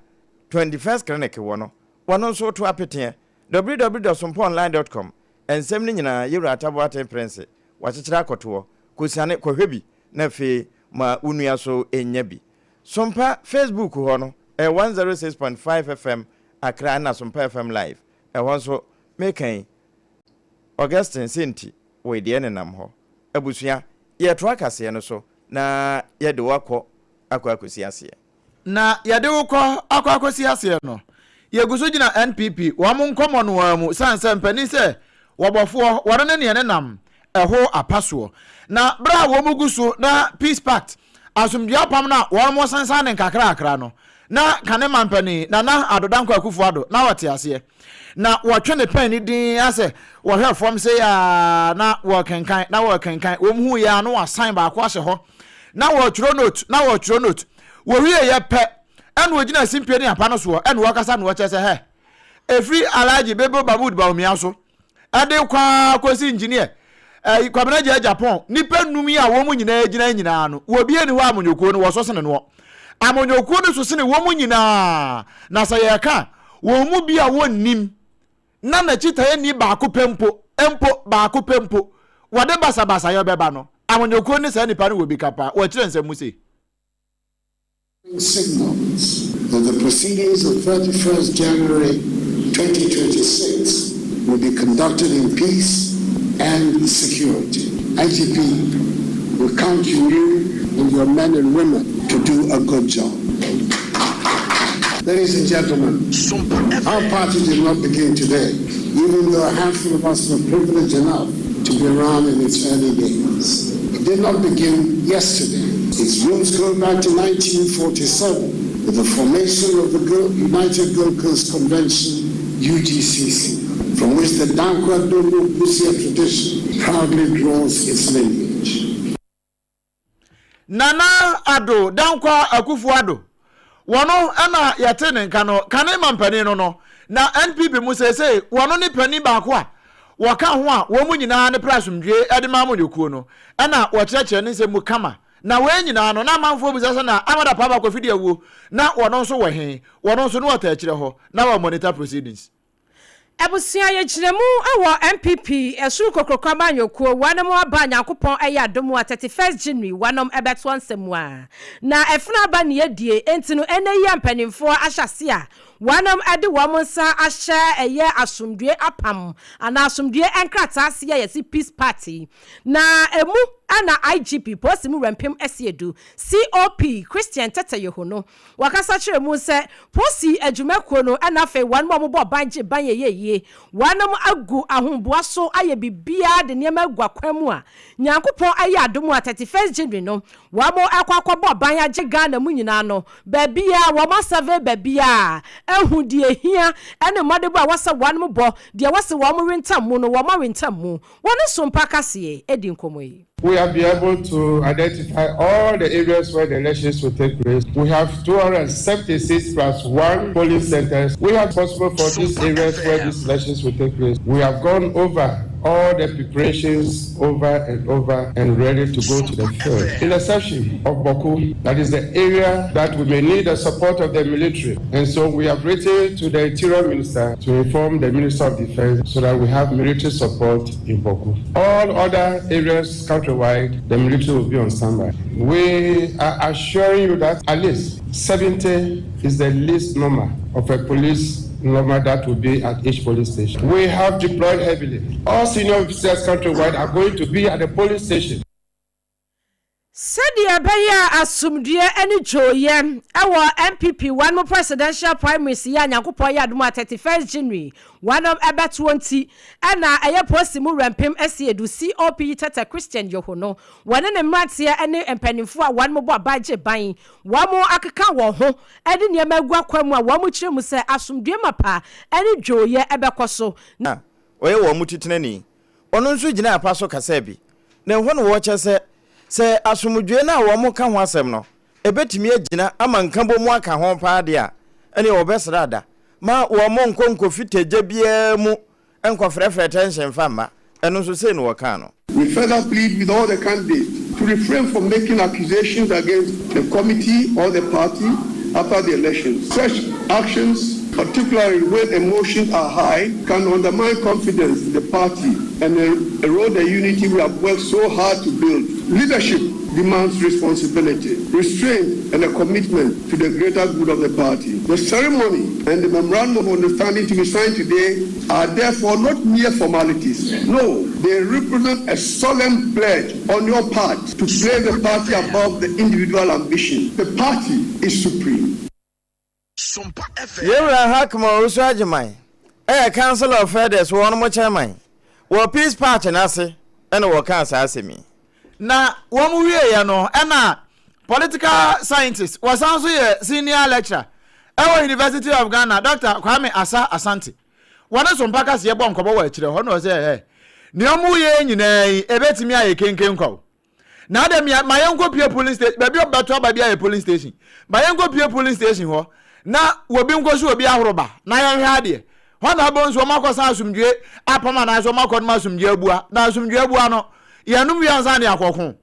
21st Clinic wɔ no, wɔno nso woto apeteɛ. www.sompaonline dot com Nsɛm no nyinaa, Yewura Atta Boateng Prince, wakyekyere akɔtoɔ. Kɔsiane kɔhwɛ bi na afei ma wo nua so nya bi. Sompa Facebook hɔ no, ɛyɛ 106.5 FM Accra ɛna Sompa FM Live. Ɛhɔ nso, meka yi, Augustine Senti woi deɛ nenam hɔ. Abusua, yɛretoa kaseɛ no so na yɛde wo akɔ akɔ akɔsi aseɛ. Na yɛde wo kɔ akɔ akɔsi aseɛ no, yɛgu so gyina NPP wɔn nkɔmmɔ no ara mu sane sɛ mpanin sɛ wɔbɔfoɔ wɔn ne neɛ nenam ɛho apa soɔ. Na berɛ a wɔn gu so na Peace Pact, asomdwoeɛ apam no a wɔn sensan ne nkakrakra no, na kane mampanin Nana Addo Dankwa Akufo Addo na ɔte aseɛ. Na wɔtwe ne pɛn no dinn ara sɛ wɔhwɛ fam sei ara na wɔrekenkan na wɔrekenkan. Wɔn hu yɛ a na wɔasan baako ahyɛ hɔ na wɔretwerɛ note na wɔretwerɛ note. Wɔwieeɛ pɛ ɛna wɔgyina simpie ne apa no soɔ ɛna wɔkasa na wɔkyerɛ sɛ hɛ ɛfiri Alhaji Bebo Mahmood Bawumia so ɛde kɔ ara kɔsi engineer ɛyi Kwabena Agyei Agyapong nnipa nnum yi a wɔn nyinaa gyina nyinaa no wɔbie ni hɔ a amanyɔkuo no wɔso sene noɔ. Amanyɔkuo no so sene wɔn nyinaa na sɛ yɛreka a wɔn mu bi a wɔnnim na n'akyitaeɛni baako pɛ mpo, mpo baako pɛ mpo, wɔde basabasayɛ bɛba no, amanyɔkuo ne saa nipa no wɔ bi ka paa. Wɔkyerɛ nsɛm mu sei. Signals that the proceedings of 31st January 2026 will be conducted in peace and security. IGP, we count on you and your men and women to do a good job. Ladies and gentlemen, our party did not begin today, even though a handful of us were privileged enough to be around in its early days. It did not begin yesterday. Its roots go back to 1947 with the formation of the United Gold Coast Convention, UGCC, from which the Dankwa Domo Busia tradition proudly draws its lineage. Nana Addo Dankwa Akuffo Addo, wɔno na yɛte ne nka no, kane mampanin no no, na NPP mu seesei wɔno ne panin baako a wɔka ho a wɔn mu nyinaa ne pere asomdwoe de ma amanyɔkuo no, ɛna wɔkyerɛkyerɛ ne nsɛm mu kama. Na wei nyinaa no, na amanfoɔ bisa sɛ na Amada Paaba Kofi de awuo, na wɔno nso wɔ he? Wɔno nso na wɔtaa akyire hɔ, na wɔ monitor proceedings. Abusua yɛgyina mu wɔ NPP ɛsoro kokroko amanyɔkuo wanom aba Nyankopɔn ɛyɛ adom a 31st January wanom ɛbɛtoa nsɛm mu a na ɛfena aba ne adie enti no ɛnɛ yi a mpaninfoɔ ahyɛ ase a wanom ɛde wɔn nsa ahyɛ ɛyɛ asomdue apam anaa asomdue nkrataa ase a yɛse peace party na ɛmu ɛna IGP Posi mu Wurampem Asiedu COP Christian Tetteh Yohuno Wɔkasa kyerɛ mu sɛ Posi adwumakuo no na afei wɔnom a wɔbɔ ban gye ban yɛ yie. Wɔnom agu ahoboa so ayɛ biribiara de nneɛma agu akwan mu a Nyankopɔn ayɛ adom a 31st January no wɔn ɛkɔ akɔbɔ ban agye Ghana mu nyinaa no baabiara wɔn asurvey baabiara ahu deɛ ɛhia ɛne mmɔdebɔ a ɛwɔ sɛ wɔnom bɔ deɛ wɔse wɔn rentam mu no wɔn arentam mu. Wɔne Sompa Kaseɛ adi nkɔmmɔ yi. We have been able to identify all the areas where the elections will take place. We have 276 plus one polling centers. We have possible for these areas where these elections will take place. We have gone over all the preparations over and over and ready to go to the field. In the section of Boku, that is the area that we may need the support of the military. And so we have written to the Interior Minister to inform the Minister of Defense so that we have military support in Boku. All other areas countrywide, the military will be on standby. We are assuring you that at least 70 is the least number of a police number that will be at each police station. We have deployed heavily. All senior officers countrywide are going to be at the police station. Sɛdeɛ ɛbɛyɛ a asomdwoeɛ ne dwooyɛ wɔ NPP wɔnom presidential primaries yi a Nyankopɔn yɛ adom a 31st January wɔnom ɛbɛtoɔ nti na ɛyɛ Posi mu Wurampem Asiedu COP yi Tata Christian Yoho no wɔne ne mmeranteɛ ne mpaninfoɔ a wɔnom bɔ aban gye ban wɔn akeka wɔn ho de nneɛma agu akwan mu a wɔn kyerɛ mu sɛ asomdwoeɛ mapa ne dwooyɛ bɛkɔ so. Na ɔyɛ wɔn mu titenani. Ɔno nso gyinaa apa so kasaa bi. Na ɛhɔ na wɔkyerɛ sɛ, sɛ asomdwoe no a wɔka ho asɛm no, ebetumi agyina ama nkabom aka ho paa de a, ɛnneɛ wɔbɛsrɛ ada ma wɔnkɔ nkɔfita gya biara mu nkɔfrɛfrɛ tɛnhyen mfa mma. Ɛno nso, sei na wɔkaa no. We further plead with all the candidates to refrain from making accusations against the committee or the party after the elections. Such actions, particularly when emotions are high, can undermine confidence in the party and erode the unity we have worked so hard to build. Leadership demands responsibility, restraint, and a commitment to the greater good of the party. The ceremony and the memorandum of understanding to be signed today are therefore not mere formalities. No, they represent a solemn pledge on your part to place the party above the individual ambition. The party is supreme. Yɛn Wura Hackman Owusu Agyeman yɛ Council of Elders wɔnom chairman wɔ Peace Park no ase na wɔkaa saa asɛm yi. Na wɔn wieɛ no ɛna political scientist wɔsan nso yɛ senior lecturer ɛwɔ University of Ghana Doctor Kwame Asah Asante wɔne Sompa Kaseɛ bɔ nkɔmɔ wɔ akyire hɔ na ɔsɛ ɛ nea wɔn yɛ nyinaa yi ɛbɛtumi ayɛ kenken kwa o. Na adɛ mia ma yɛnkɔ pie polling station baabi a ɔbɛto aba bi ayɛ polling station ma yɛnkɔ pie polling station hɔ na wɔbi nkɔ so obi ahoro ba na yɛnhwɛ adeɛ hɔ na abɔ nso wɔn akɔsan asomdue apam anaasɛ wɔn akɔ nom asomdue abua na asomdue abua no yɛnom wie ansa na yɛakɔko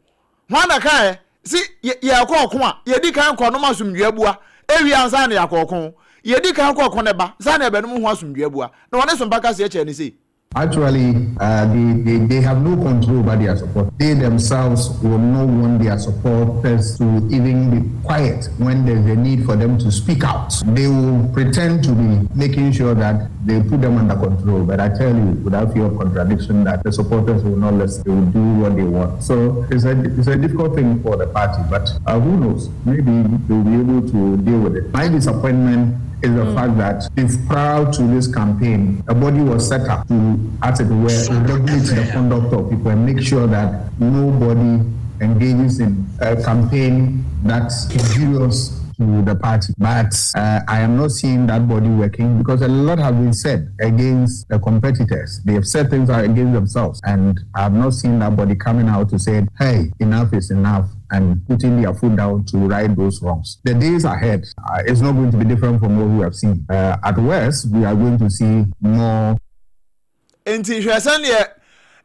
hɔ na kaɛ si yɛkɔ ɔko a yɛdi kan kɔ nom asomdue abua ewie ansa na yɛakɔ ɔko yɛdi kan kɔ ɔko ne ba sa na yɛbɛnom ho asomdue abua na wɔne sompa kaseɛ kyɛɛ ne sei. Actually, they, they, they have no control over their support. They themselves will not want their supporters to even be quiet when there's a need for them to speak out. They will pretend to be making sure that They put them under control. But I tell you, without fear of contradiction, that the supporters will not listen. They will do what they want. So it's a, it's a difficult thing for the party. But uh, who knows? Maybe they'll be able to deal with it. My disappointment is the. fact that if prior to this campaign, a body was set up to, as it were, regulate the conduct of people and make sure that nobody engages in a campaign that's injurious to the party. But uh, I am not seeing that body working because a lot have been said against the competitors. They have said things against themselves. And I have not seen that body coming out to say, hey, enough is enough and putting their foot down to right those wrongs. The days ahead uh, is not going to be different from what we have seen. Uh, at worst, we are going to see more. Enti hwɛ sɛdeɛ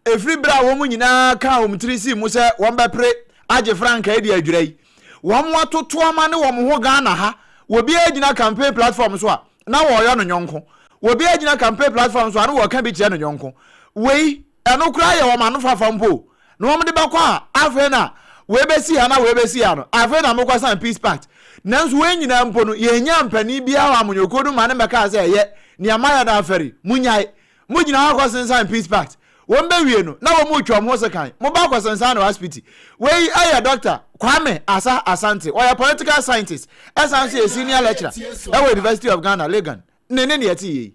ɛfiri berɛ a wɔn nyinaa kaa wɔn tiri sii mu sɛ wɔbɛpere agye frankaa adi adwira yi, wɔn atoto ama ne wɔn ho Ghana ha, obiara gyina campaign platform so a na wɔreyɔ no nyɔnko, obiara gyina campaign platform so a na wɔreka bi kyerɛ no nyɔnko. Wei, ɛno koraa yɛ wɔn anofafa mpo na wɔn de bɛkɔ a afei na wei bɛsi ha na wei bɛsi ha no, afei na mokɔ sign peace pact. Nanso wei nyinaa mpo no, yɛnnya mpanin biara wɔ amanyɔkuo no ma ne mmɛkaa sɛ ɛyɛ nea moayɛ no afɛre, monyae. Mo gyina hɔ akɔ sensan peace pact. Wɔn bɛ wie no na wɔn retwa wɔn ho sekan. Mo ba akɔ sensan no asipiti. Wei ɛyɛ Doctor Kwame Asa Asante. Ɔyɛ political scientist. Ɛsan nso yɛ senior lecturer ɛwɔ University of Ghana, Legon. Ne ne nea ɛte yie yi.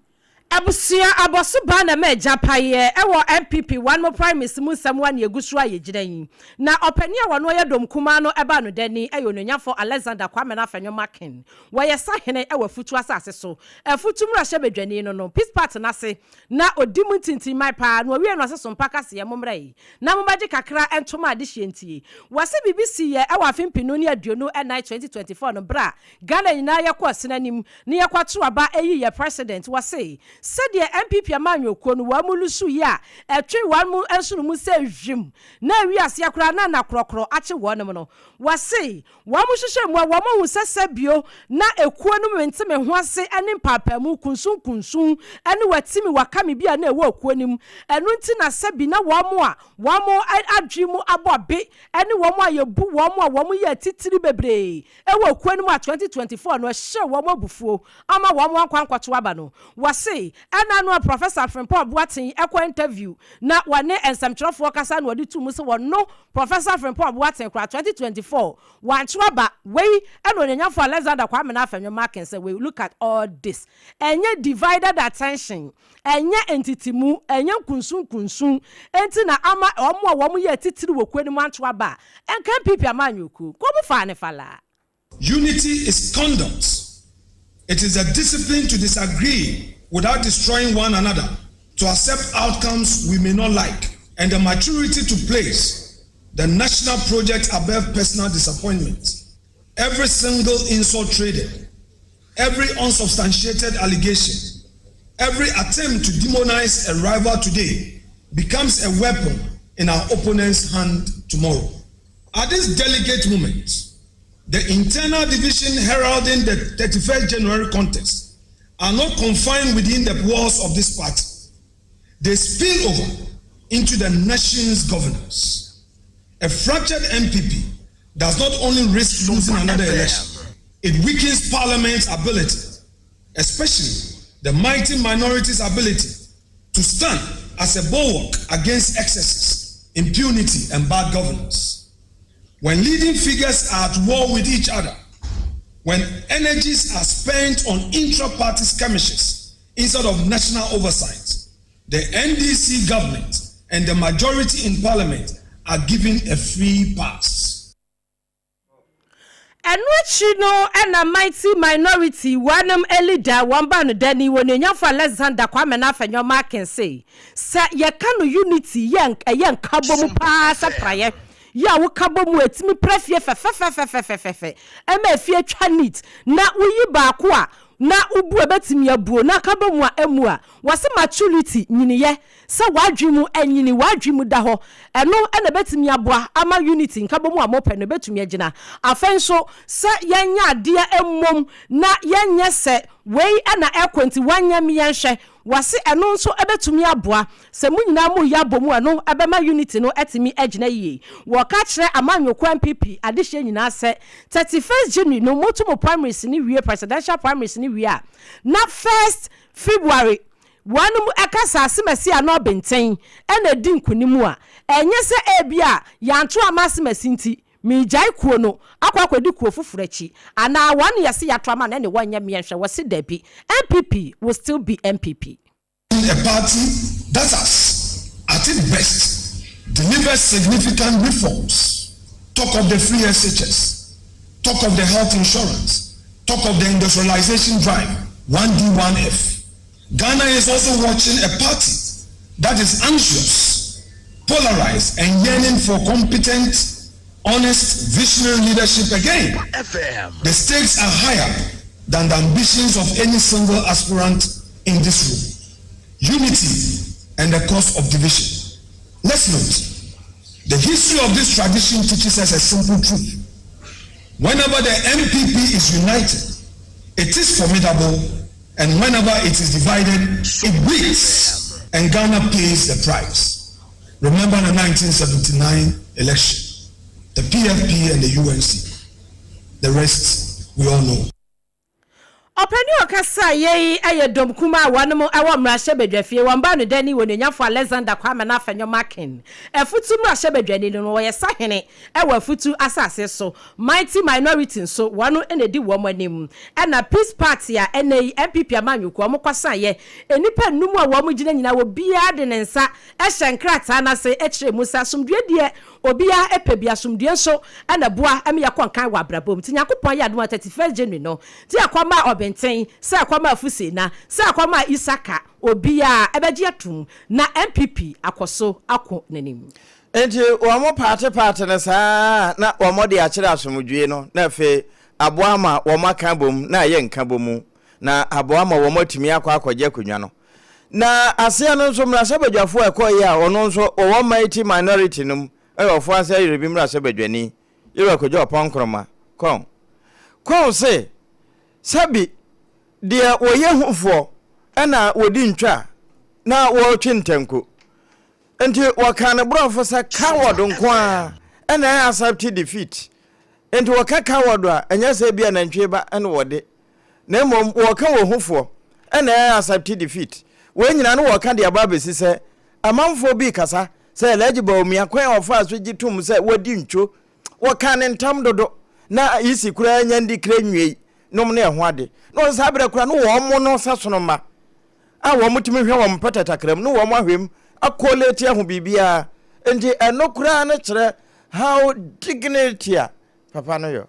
Abusua abɔso baa na ma agya paeɛ ɛwɔ NPP one mo primaries mu nsɛm wa nea egu so a yɛgyina yi. Na ɔpanin a wɔno ɔyɛ dɔm kumaa no ɛbaa no dani ɛyɛ Onuonyamfo Alexander Kwame Afenyo Markin. Wɔyɛ sahene ɛwɔ Afutu asase so. Afutu mmarahyɛbadwani no no Peace Party n'ase na odi mu ntintimman paa na owie no ɔse so mpa kaseɛ mommra yi na mommɛgye kakra ntoma adehyeɛ ntie. Wɔse biribi siiɛ ɛwɔ afe 2024 2024 no berɛ a Ghana nyinaa yɛkɔɔ sene anim na yɛkɔto aba ɛyi yɛ president. Wɔse sɛdeɛ NPP amanyɔkuo no wɔn mu lusu yi a ɛtwe wɔn mu nsono mu sɛ hwim na awi aseɛ koraa na na korɔkorɔ akye wɔn no, wɔse wɔn mo hyehyɛ mu a wɔn hu sɛ sɛbio na ekuo no mente me ho ase ne mpaapaemu kunsunkunsun ne watimi waka me bi a na ɛwɔ ekuo no mu. Ɛno nti na sɛbi na wɔn mo a wɔn mo adwi mu abɔ be ne wɔn a yɛbu wɔn a wɔn yɛ titiri bebree ɛwɔ ekuo no mu a 2024 no ɛhyɛ wɔn abufuo ama wɔn ankɔ ankɔto aba no. Wɔse ɛna no a Professor Frimpong Boateng ɛkɔ interview na wɔne nsɛmtwerɛfoɔ kasa na wɔde tu mu sɛ wɔno Professor Frimpong Boateng kora 2024 wanto aba. Wei ɛna onyanyafo Alexander Kwame Afenyo Markin sɛ wei, look at all this, ɛnyɛ divided attention, ɛnyɛ ntitimu, ɛnyɛ nkunsunkunsun enti na ama wɔn a wɔn yɛ titiri wɔ kuo no mu anto aba a ɛnka NPP amanyɔkuo kɔn fa ne fala. Unity is conduct. It is a discipline to disagree without destroying one another, to accept outcomes we may not like, and the maturity to place the national project above personal disappointment. Every single insult traded, every unsubstantiated allegation, every attempt to demonize a rival today becomes a weapon in our opponent's hand tomorrow. At this delicate moment, the internal division heralding the 31st January contest are not confined within the walls of this party. They spill over into the nation's governance. A fractured NPP does not only risk losing another election, it weakens Parliament's ability, especially the mighty minority's ability to stand as a bulwark against excesses, impunity, and bad governance. When leading figures are at war with each other, when energies are spent on intra-party skirmishes instead of national oversight, the NDC government and the majority in parliament are given a free pass. Ɛno akyi no ɛna mighty minority wɔnom leader wɔn ba no dani wɔ n'onyafo Alexander Kwame Afenyo Markin sɛ yɛka no unity yɛ ɛyɛ nkabɔ mu paa sɛ praeɛ yɛ a woka bɔ mu etimi pra fie fɛfɛfɛfɛfɛfɛ ɛma efie twa neat na woyi baako a na wobu ebetumi abuo na aka bɔ mu a emu a wɔsi maturity nyiniyɛ sɛ wadwi mu ɛnyini wadwi mu da hɔ, ɛno ɛna ebetumi aboa ama unity nkabɔ mu a mopɛ no ebetumi agyina. Afɛn nso sɛ yɛnyɛ adeɛ emom na yɛnyɛ sɛ wei ɛna ɛkɔ nti wanyɛ mi yɛnhwɛ wɔsi ɛno nso ɛbɛtumi aboa sɛ mo nyinaa mo yɛ abɔ mu, ɛno ɛbɛma unity no ɛtumi ɛgyina yie. Wɔka kyerɛ amanyɔkuo NPP adehyɛ nyinaa sɛ 31st January no motu mo primaries ni wie, presidential primaries ni wie a, na 1st February. wɔnom ɛka sɛ asemasi anaa ɔbenten na adi nkonim a, ɛnyɛ sɛ ebia yɛanto amma asemasi nti meregyae kuo no akɔ akɔdi kuo foforɔ akyi anaa wɔn na yɛse yɛato ama no ɛne wɔnyɛ meɛ nhwɛ, wɔse dabi, NPP will still be NPP. A party that has, at its best, delivered significant reforms. Talk of the free SHS, talk of the health insurance, talk of the industrialization drive, 1D, 1F. Ghana is also watching a party that is anxious, polarized, and yearning for competent, honest, visionary leadership again. The stakes are higher than the ambitions of any single aspirant in this room. Unity and the cost of division. Let's note, the history of this tradition teaches us a simple truth. Whenever the MPP is united, it is formidable, and whenever it is divided, it bleeds, and Ghana pays the price. Remember the 1979 election, the PFP and the UNC. The rest we all know. Ɔpanin a ɔkasaeɛ yi yɛ dɔm kumaa a wɔnom wɔ mmarahyɛbadwafie. Wɔn baanodani wɔ Onuonyamfoɔ Alexander Kwame Nafenyo Markin. Afutu mmarahyɛbadwani no, ɔyɛ sahene wɔ Afutu asase so. Mighty Minority nso, wɔn na ɛdi wɔn anim. Ɛna Peace Party a ɛnnɛ yi NPP amanyɔkuo wɔn kɔsaeɛ. Nnipa nnum a wɔn gyina nyinaa, obiara de ne nsa hyɛ nkrataa no ase kyerɛ mu sɛ asomdwoeɛ deɛ obiara pɛ bi, asomdwoeɛ nso na ɛboa ma yɛkɔ nkan wɔ abrabɔ mu. Nti Nyankopɔn yɛ adom a 31st January no, Ti ɛkɔm a Ɔbenten, sɛ ɛkɔm a Fusena, sɛ ɛkɔm a Isaka, obiara ɛbɛgye atum na NPP akɔso ako n'anim. Enti wɔn paate paate no saa ara na wɔde akyerɛ asomdwoe no na afei aboa ama wɔn aka abom na ayɛ nkabomu na aboa ama wɔn atumi akɔ akɔgye akonnwa no. Na aseɛ no nso mmarahyɛbadwafoɔ a ɛkɔeɛ a ɔno nso ɔwɔ mighty minority no mu yɛ Ɔfoase Ayerɛbi mmarahyɛbadwani Yɛwura Kojo Oppong Nkrumah kɔn kɔn se sɛbi deɛ wɔyɛ hufoɔ na wɔdi ntwa na wɔretwe ntanku nti wɔka ne borɔfo sɛ coward nko ara na ɛyɛ accept defeat nti wɔka coward a ɛnyɛ sɛ bi a nantwie ba na wɔde na mmom wɔka wɔ hufoɔ na ɛyɛ accept defeat wɔn nyinaa no wɔka de aba abɛsi sɛ amanfoɔ bi kasa Sɛ Alhaji Bawumia kwan a ɔfaa so gye toom sɛ wadi ntwo, wɔkaa no ntam dodo na Isi koraa nya ndi kra nwiei nom ne ɛho ade. Na ɔsɛ saa berɛ koraa no wɔn no sasono mma a wɔn tumi hwɛ wɔn mpɛtɛ takra mu ne wɔn ahwɛ mu akɔleti aho biribiara. Nti ɛno koraa no kyerɛ how dignity a papa no yɔ.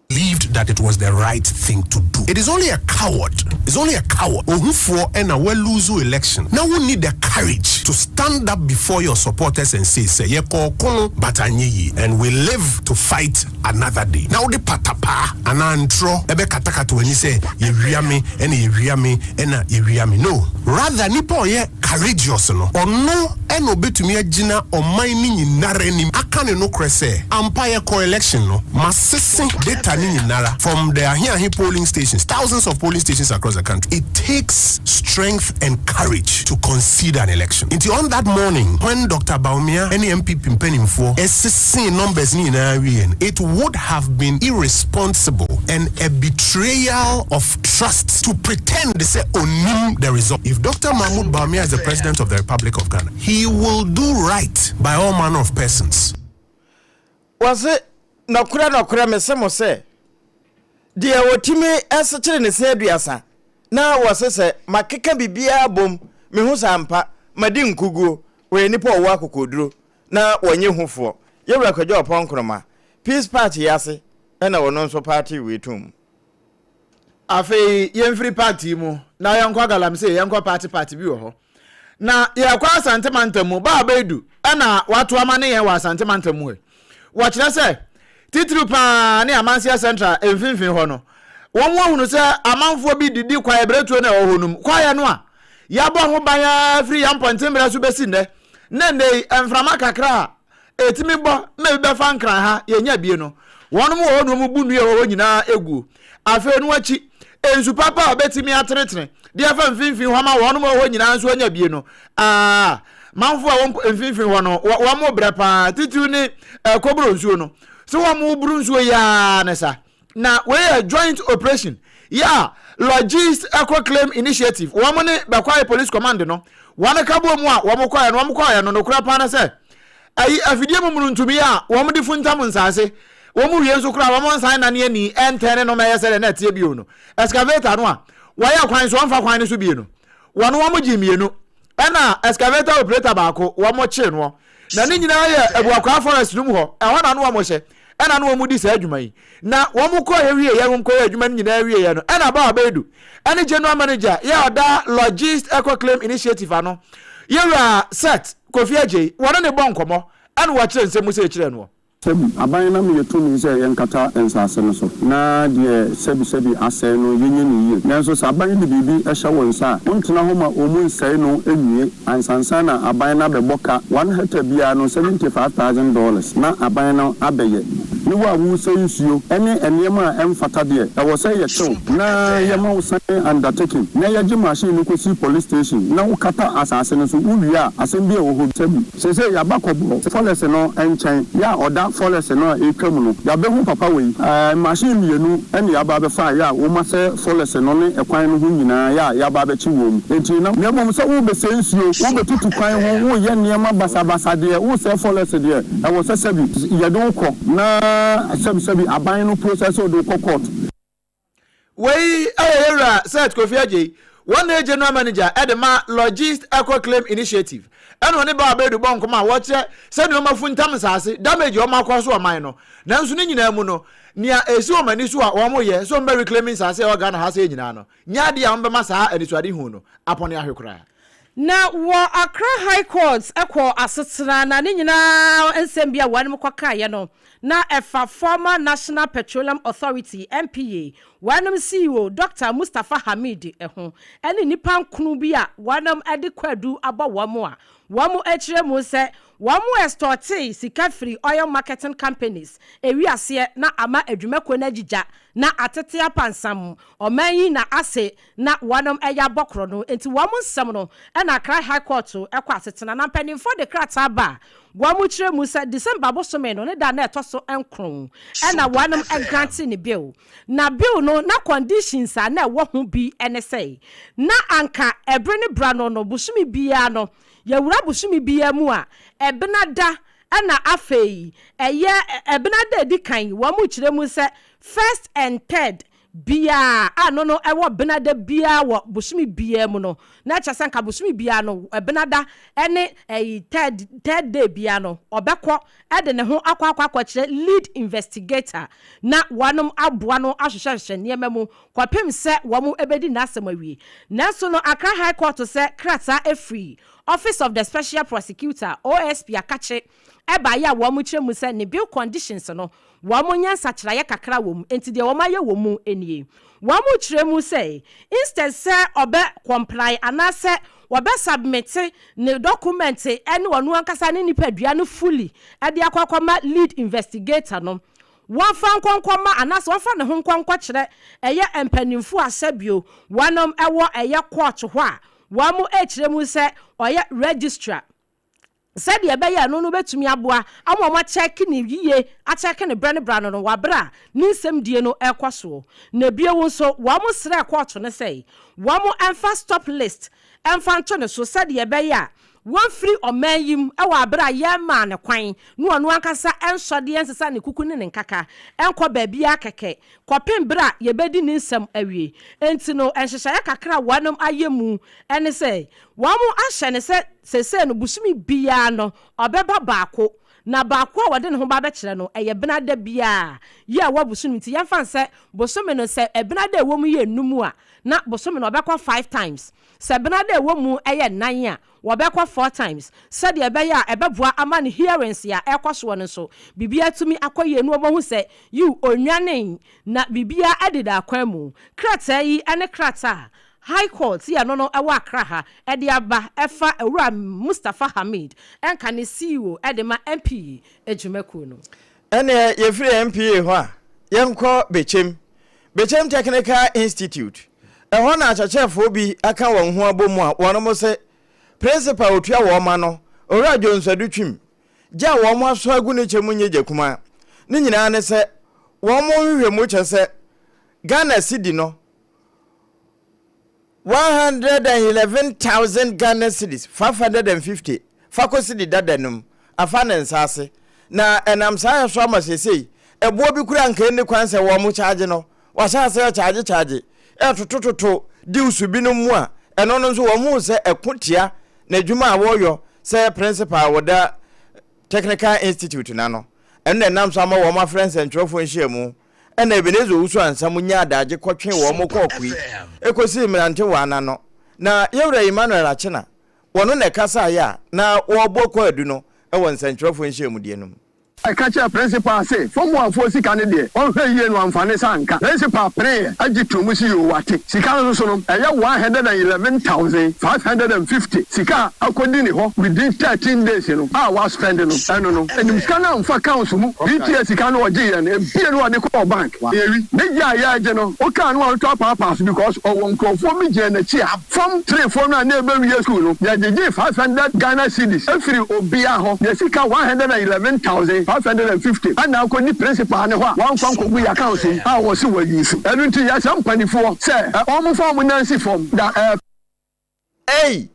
Believed that it was the right thing to do. It is only a coward, it's only a coward, ohufoɔ ɛna wa lose election na wo nni the courage to stand up before your supporters and say sɛ yɛkɔɔ ko no but anyɛ yie and we live to fight another day na wode patapaa anaa ntorɔ ɛbɛkatakata w'ani sɛ yɛwia me ɛna yɛwia me ɛna yɛwia me no rather nipa ɔyɛ courageous no, ɔno na ɔbɛtumi agyina ɔman no nyinara anim aka ne nokorɛ sɛ, ampa yɛkɔɔ election no, masese data no nyinara from the ahe ahe polling stations, thousands of polling stations across the country. It takes strength and courage to concede an election. Nti on that morning when Doctor Bawumia ne NPP mpanimfoɔ sesee numbers no nyinaa wieɛ no, it would have been irresponsible and a betrayal of trust to pretend sɛ ɔnnim the result. If Doctor Mahmoud Bawumia is the President of the Republic of Ghana, he will do right by all manner of persons. Wɔse, Nɔkorɛ, nɔkorɛ, mese mo sɛ, deɛ ɔtumi sekyere ne se aduasa, na wɔse sɛ, Makeka biribiara abom, mehu sɛ ampa, madi nkoguo, ɔyɛ nipa a ɔwɔ akokoɔduro, na wɔnyɛ hufoɔ. Yɛwura Kwadwo Ɔpɔn Nkrumah, Peace Party yi ase na ɔno nso party wei toom. Afei yɛmfiri party yi mu na yɛnkɔ galamsey, yɛnkɔ party party bi wɔ hɔ. Na yɛkɔ Asante mantam mu, Baa Baidu na wato ama ne yɛn wɔ Asante mantam mu hɔ. Wɔkyerɛ sɛ, titiriw paa ne Amanseɛ Central mfimfini hɔ no, wɔn ahunu sɛ amanfoɔ bi didi kwaeɛ berɛtuo no a ɛwɔ hɔ no mu. Kwaeɛ no a yɛabɔ ho ban ara firi yɛn mpɔnten so bɛsi nnɛ, na nnɛ yi mframa kakra a ɛtumi bɔ ma ebi bɛfa Nkran ha, yɛnya bie no, wɔnom wɔ hɔ na wɔn bu nnua ɛwɔ hɔ nyinaa guo. Afei no akyi, nsu papa a wɔbɛtumi atenetene de afa mfimfini hɔ ama wɔnom wɔ hɔ nyinaa nso anya bie no, aa, manfo a wɔn mfimfini hɔ no, wɔn brɛ paa, titiriw ne kɔboro nsuo no. So wɔn boro nsuo yi ara ne sa. Na wei yɛ joint operation yɛ a. Logist Eco Claim Initiative, wɔn ne Bɛkwae Police Command no, wɔn ka bɔɔ mu a wɔn kɔeɛ no, wɔn kɔeɛ no, nokorɛ paa ne sɛ, ayi afidie mu mununtumiiɛ a wɔn de funtam nsaase, wɔn wie nso koraa wɔn nsan nnane ani ntɛne no mɛyɛ sɛdeɛ na ɛteɛ bio no, excavator no a wɔyɛ kwan so wɔmfa kwan no so bio no, wɔn wɔn gyee mmienu, ɛna excavator operator baako wɔn kyee noɔ. Na ne nyinaa yɛ Abuakwaa forest no mu hɔ, ɛhɔ na no wɔn hyɛ, ɛna no wɔn di saa adwuma yi. Na wɔn kɔeɛ wieɛ, wɔn kɔyɛ adwuma no nyinaa wieɛ no, ɛna Bawa Baidu ɛne General Manager yɛ ɔda Logist Eco Claim Initiative ano, Yɛwura Seth Kofi Adjei, wɔne ne bɔ nkɔmmɔ, ɛna wɔkyerɛ nsɛm mu sei kyerɛɛ noɔ. Sɛbi, aban no ama yɛ tumi sɛ yɛnkata nsaase no so, na deɛ sɛbi sɛbi asɛe no yɛnyɛ no yie. Nanso sɛ aban de biribi hyɛ wo nsa a, wontena hɔ ma wɔn nsɛe no nwie ansansa na aban no abɛbɔ ka. One hectare biara no, $75,000 na aban no abɛyɛ. Ne wo a woresɛe nsuo ne nneɛma a ɛmfata deɛ, ɛwɔ sɛ yɛkyɛ wo na yɛma wo sign undertaking na yɛgye machine no kɔsi police station na wokata asaase no so. Wowie a, asɛm biara ɛwɔ hɔ sɛbi. Seesei yɛaba kɔbɔ fɔlɛse no nkyɛn, yɛ a ɔda fɔlɛse no a ɛretwa mu no, yɛabɛhu papa wei. Ɛɛ, machine mmienu na yɛaba abɛfa yɛ a wɔasɛe fɔlɛse no ne ɛkwan no ho nyinaa yɛ a yɛaba abɛkye wɔn. Enti na. Na mmom sɛ worebɛsɛe nsuo, worebɛtutu kwan ho, woreyɛ nneɛma basabasa deɛ, woresɛe fɔlɛse deɛ, ɛwɔ sɛ sɛbi yɛde wo kɔ na sɛbi sɛbi aban no process wo de wo kɔ court. Wei yɛ Yɛwura Seth Kofi Adjei, wɔn na ɛyɛ General Manager de ma Logist Eco Claim Initiative, ɛna ɔne Bawa Baidu bɔ nkɔmmɔ a wɔkyerɛ sɛnea wɔn afuntam nsaase, damage a wɔn akɔ so ɔman no. Nanso ne nyinaa mu no, nea ɛsi wɔn ani so a wɔn yɛ sɛ wɔn bɛ reclaim nsaase a ɛwɔ Ghana ha sɛɛ nyinaa no, nyɛ adeɛ a wɔn bɛma saa anisoadehu no apɔne ahwe koraa. Na wɔ Accra High Court kɔ asetena na ne nyinaa nsɛm bi a wɔnom kɔkaeɛ no na ɛfa former National Petroleum Authority, NPA, wɔnom CEO Doctor Mustapha Hamid ho ɛne nnipa nkron bi a wɔnom de kwaadu abɔ wɔn a wɔn kyerɛ mu sɛ wɔn extortee sika firi oil marketing companies ewiaseɛ na ama adwumakuo no agyigya na atete apansam ɔman yi na ase na wɔnom yɛ abɔ korɔ no nti wɔn nsɛm no na Accra High Court kɔ asetena na mpaninfoɔ de krataa ba a wɔn kyerɛ mu sɛ December bosome no ne da na ɛtɔ so nkron na wɔnom grante ne bill na bill no na conditions a na ɛwɔ ho bi ne sɛ na anka ɛbere ne bra no no bosome biara no yɛwura bosome biara mu a ɛbena da na afei ɛyɛ ɛbena da edi kan wɔn kyerɛ mu sɛ first and third biara a no no wɔ benada biara wɔ bosome biara mu no, na kyerɛ sɛ nka bosome biara no benada ne ɛyi third third day biara no ɔbɛkɔ de ne ho akɔ akɔ akɔkyerɛ lead investigator na wɔnom aboa no ahwehwɛhwehwɛ nneɛma mu kɔpem sɛ wɔn bɛdi n'asɛm awie. Nanso no Accra High Court sɛ krataa firi Office of the Special Prosecutor, OSP, akakye baeɛ a wɔn kyerɛ mu sɛ ne bill conditions no Wɔnyɛ nsakyeraeɛ kakra wɔ mu, enti deɛ wɔayɛ wɔ mu nie. Wɔkyerɛ mu sɛ, instead sɛ ɔbɛ comply anaasɛ wɔbɛ submit ne document ne ɔno ankasa ne nipadua no fully de akɔ akɔma lead investigator no, wɔmfa nkɔ nkɔma anaasɛ wɔmfa ne ho nkɔ nkɔkyerɛ ɛyɛ mpanimfoɔ a sɛbio wɔnom wɔ ɛyɛ court hɔ a wɔkyerɛ mu sɛ ɔyɛ registrar. Sɛdeɛ ɛbɛyɛ a ɛno no bɛtumi aboa ama wɔakyɛke no yie, akyɛke no berɛ ne berɛ ano no wɔ berɛ a ne nsɛm die no rekɔ soɔ. Na bio nso, wɔsrɛɛ kɔɔto no sɛ wɔmfa stop list mfa nto ne so sɛdeɛ ɛbɛyɛ a wɔmfiri ɔman yi mu wɔ berɛ a yɛmmaa no kwan na ɔno ankasa nsɔ deɛ nsesa ne kuku ne ne nkaka nkɔ baabiara kɛkɛ kɔpem berɛ a yɛbɛdi ne nsɛm awie. Enti no, nhyehyɛeɛ kakra a wɔnom ayɛ mu ne sɛ wɔahyɛ no sɛ Seesei no, bosome biara no, ɔbɛba baako, na baako a ɔde ne ho ba bɛkyerɛ no, ɛyɛ benada biara yi a ɛwɔ bosome mu. Nti yɛmfa no sɛ bosome no, sɛ benada a ɛwɔ mu yɛ nnum a, na bosome no ɔbɛkɔ five times. Sɛ benada a ɛwɔ mu yɛ nnan a, wɔbɛkɔ four times, sɛdeɛ ɛbɛyɛ a ɛbɛboa ama ne hearings a ɛrekɔ soɔ no nso, biribiara atumi akɔ yie na wɔahu sɛ, yiw, ɔnnwanee, na biribiara deda akwan mu. Krataa yi ne krataa a High Court yɛ no no wɔ Accra ha de aba ɛfa Owura Mustapha Hamid nka ne CEO de ma NPA adwumakuo no. Ɛneɛ yɛfiri NPA hɔ a, yɛnkɔ Bechem, Bechem Technical Institute. Ɛhɔ na akyerɛkyerɛfoɔ bi aka wɔn ho abɔ mu a wɔnom se Principal a ɔtua wɔn ma no, Owura Jones Adu Twim, gye a wɔn aso agu ne kyɛ mu nyɛ gya kumaa. Ne nyinaa ne sɛ wɔn nhwehwɛmu kyerɛ sɛ Ghana cedi no. 111,000 Ghana cedis, 550 fa kɔ cedi dada no mu, afa ne nsa ase. Na ɛnam saa yɛ so ama seesei ɛboɔ bi koraa anka ɛnni kwan sɛ wɔn kyaagye no, wɔahyɛ aseɛ rekyaagye kyaagye, retotototo dues binom mu a ɛno no nso wɔn hu sɛ ɛko tia n'adwuma a wɔreyɔ sɛ principal a wɔda Technical Institute no ano. Ɛno na ɛnam so ama wɔn afrɛ nsɛntwerɛfoɔ nhyiamu. Ɛnna Ebenezer Owusu-Ansah mu nyaa adagye kɔtwee wɔn kɔɔ Kui kɔsii mmerantewaa no ano. Na Yɛwura Emmanuel Akyena, wɔno na ɛkasaeɛ a na wɔrebɔ kwaadu no wɔ nsɛntwerɛfoɔ nhyiamudie no mu. Ɛka kyerɛɛ prensipal se fɔmuafoɔ sika no deɛ ɔnhwɛ yie no wamfa ne nsa anka. Prensipal peneeɛ gye too mu se yoo wate. Sika no nso no ɛyɛ 111,550 sika a akɔdi ne hɔ within 13 days no a waspɛnde no ɛno no ɛnim sika no amfa accounts mu. BTS sika no ɔgyeeɛ no ebie no ɔde kɔɔ bank. Ewi ne gye a yɛregye no wokaa no a ɔretɔ apaapaa so because ɔwɔ nkurɔfoɔ bi gyina n'akyi a Form three foɔ no a na ɛbɛwie school no, yɛgyegyee 500 Ghana cedis firii obiara hɔ. Yɛn sika 111,550 na akɔdi principal no hɔ a wamfa ankɔgu yɛn accounts mu a wɔse wɔayusu. Ɛno nti yɛsrɛ mpanifoɔ sɛ wɔmfa wɔn nan nsi fam da. Ei!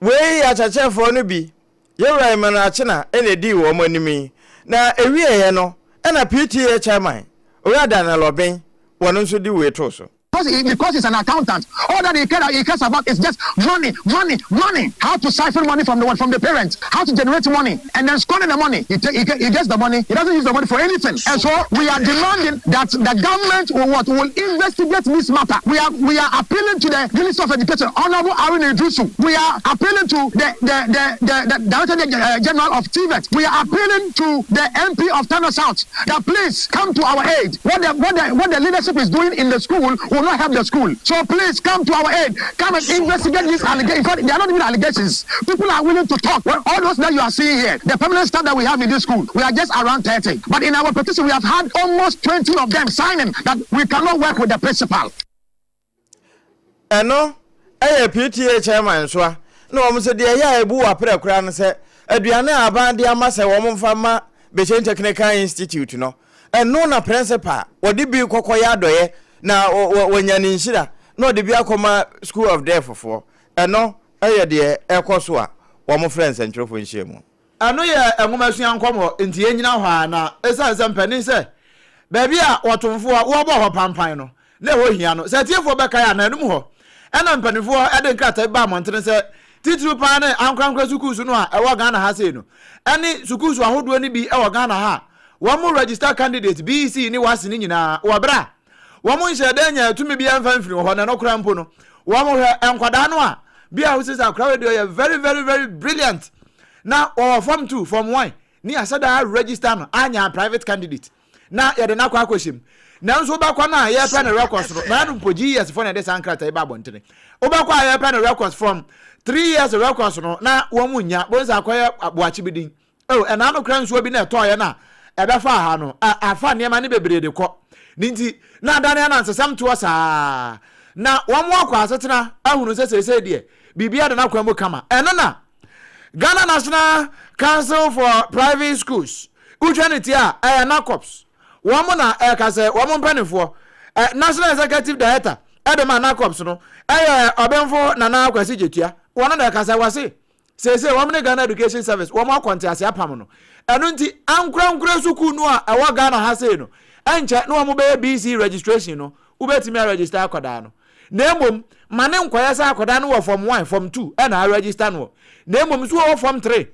Wei yɛ akyerɛkyerɛfoɔ no bi, Yɛwura Emmanuel Akyena na ɛdii wɔn anim yi. Na ɛwieeɛ no, ɛna PTA Chairman, Owura Daniel Obeng, wɔno nso de wei too so. Because he, because he's an accountant, all that he, care, he cares about is just money, money, money. How to siphon money from the what, from the parents, how to generate money, and then squander the money. He, take, he, he gets the money, he doesn't use the money for anything. And so we are demanding that the government will what will investigate this matter. We are we are appealing to the Minister of Education, Honorable Arun Idrisu. We are appealing to the the the, the, the Director eh, General of TVET. We are appealing to the MP of Tano South that please come to our aid. What the what the what the leadership is doing in the school will not help the school. So please come to our aid. Come and investigate these allegations. In fact, they are not even allegations. People are willing to talk. Well, all those that you are seeing here, the permanent staff that we have in this school, we are just around 30. But in our petition, we have had almost 20 of them signing that we cannot work with the principal. Ɛno yɛ PTA chairman nso a na wɔn nso deɛ ɛyɛ a ɛbu wɔ aprɛ koraa no sɛ aduane a aban de ama sɛ wɔn mfa ma Bekyem Technical Institute no ɛno na principal wɔde bi kɔkɔyɛ adɔeɛ na wɔnya ne nhyira na ɔde bi akɔma School of Deaf foɔ ɛno yɛ deɛ ɛkɔ so a wɔn frɛ nsɛntwerɛfoɔ nhyiamu. Ɛno yɛ nwomasua nkɔmmɔ, enti yennyina hɔ ara na esiane sɛ mpanin sɛ baabi a wɔtomfoɔ wɔbɔ hɔ pampan no na ɛhɔ hia no. Sɛ atiefoɔ bɛkae a, nnanum hɔ na mpanimfoɔ de nkrataa bi baa mmɔntene sɛ titiriw paa ne ankorankora sukuusu no a ɛwɔ Ghana ha sei no ne sukuusu ahodoɔ no bi wɔ Ghana ha a wɔn register candidate BEC ne WASSCE no nyinaa wɔ berɛ a Wɔn nhyɛɛ da nyaa tumi biara mfa mfiri wɔ hɔ, na ɛno koraa mpo no, wɔn hwɛ nkwadaa no a, bi a wosɛ sɛ akwadaa wei deɛ ɔyɛ very very very brilliant, na wɔwɔ form two, form one, ne yɛahyɛ da register no anya private candidate, na yɛde no akɔ akɔhyɛ mu. Nanso wobɛkɔ no a yɛpɛ no records no, na ɛno mpo GES foɔ na ɛde saa nkrataa yi ba abɔntene. Wobɛkɔ a yɛpɛ no records from three years records no, na wɔn nnya, bonsa akɔyɛ boakye bi din. Oh, ɛna ano kora nsuo bi na ɛtɔɔeɛ na ɛbɛfaa ha no, afa nneɛma no bebree de kɔ. Ne nti, na adane anansesɛm toɔ saa. Na wɔn akɔ asetena ahunu sɛ seesei deɛ, biribiara da n'akwan mu kama. Ɛno na Ghana National Council for Private Schools, wotwa ne ti a, ɛyɛ NACOPS. Wɔn na ɛka sɛ wɔn mpanimfoɔ, National Executive Director de ma NACOPS no, ɛyɛ Ɔbenfo Nana Kwasi Gyetua. Wɔn na ɛka sɛ wɔse Seesei wɔn ne Ghana Education Service wɔn akɔ ntease apam no. Ɛno nti ankorankora sukuu no a ɛwɔ Ghana ha sei no, ɛnkyɛ na wɔn bɛyɛ BC registration no, wobɛtumi a register akwadaa no. Na mmom, ma ne nkɔyɛ sɛ akwadaa no wɔ form 1, form 2 ɛna a register noɔ. Na mmom nso wɔwɔ form 3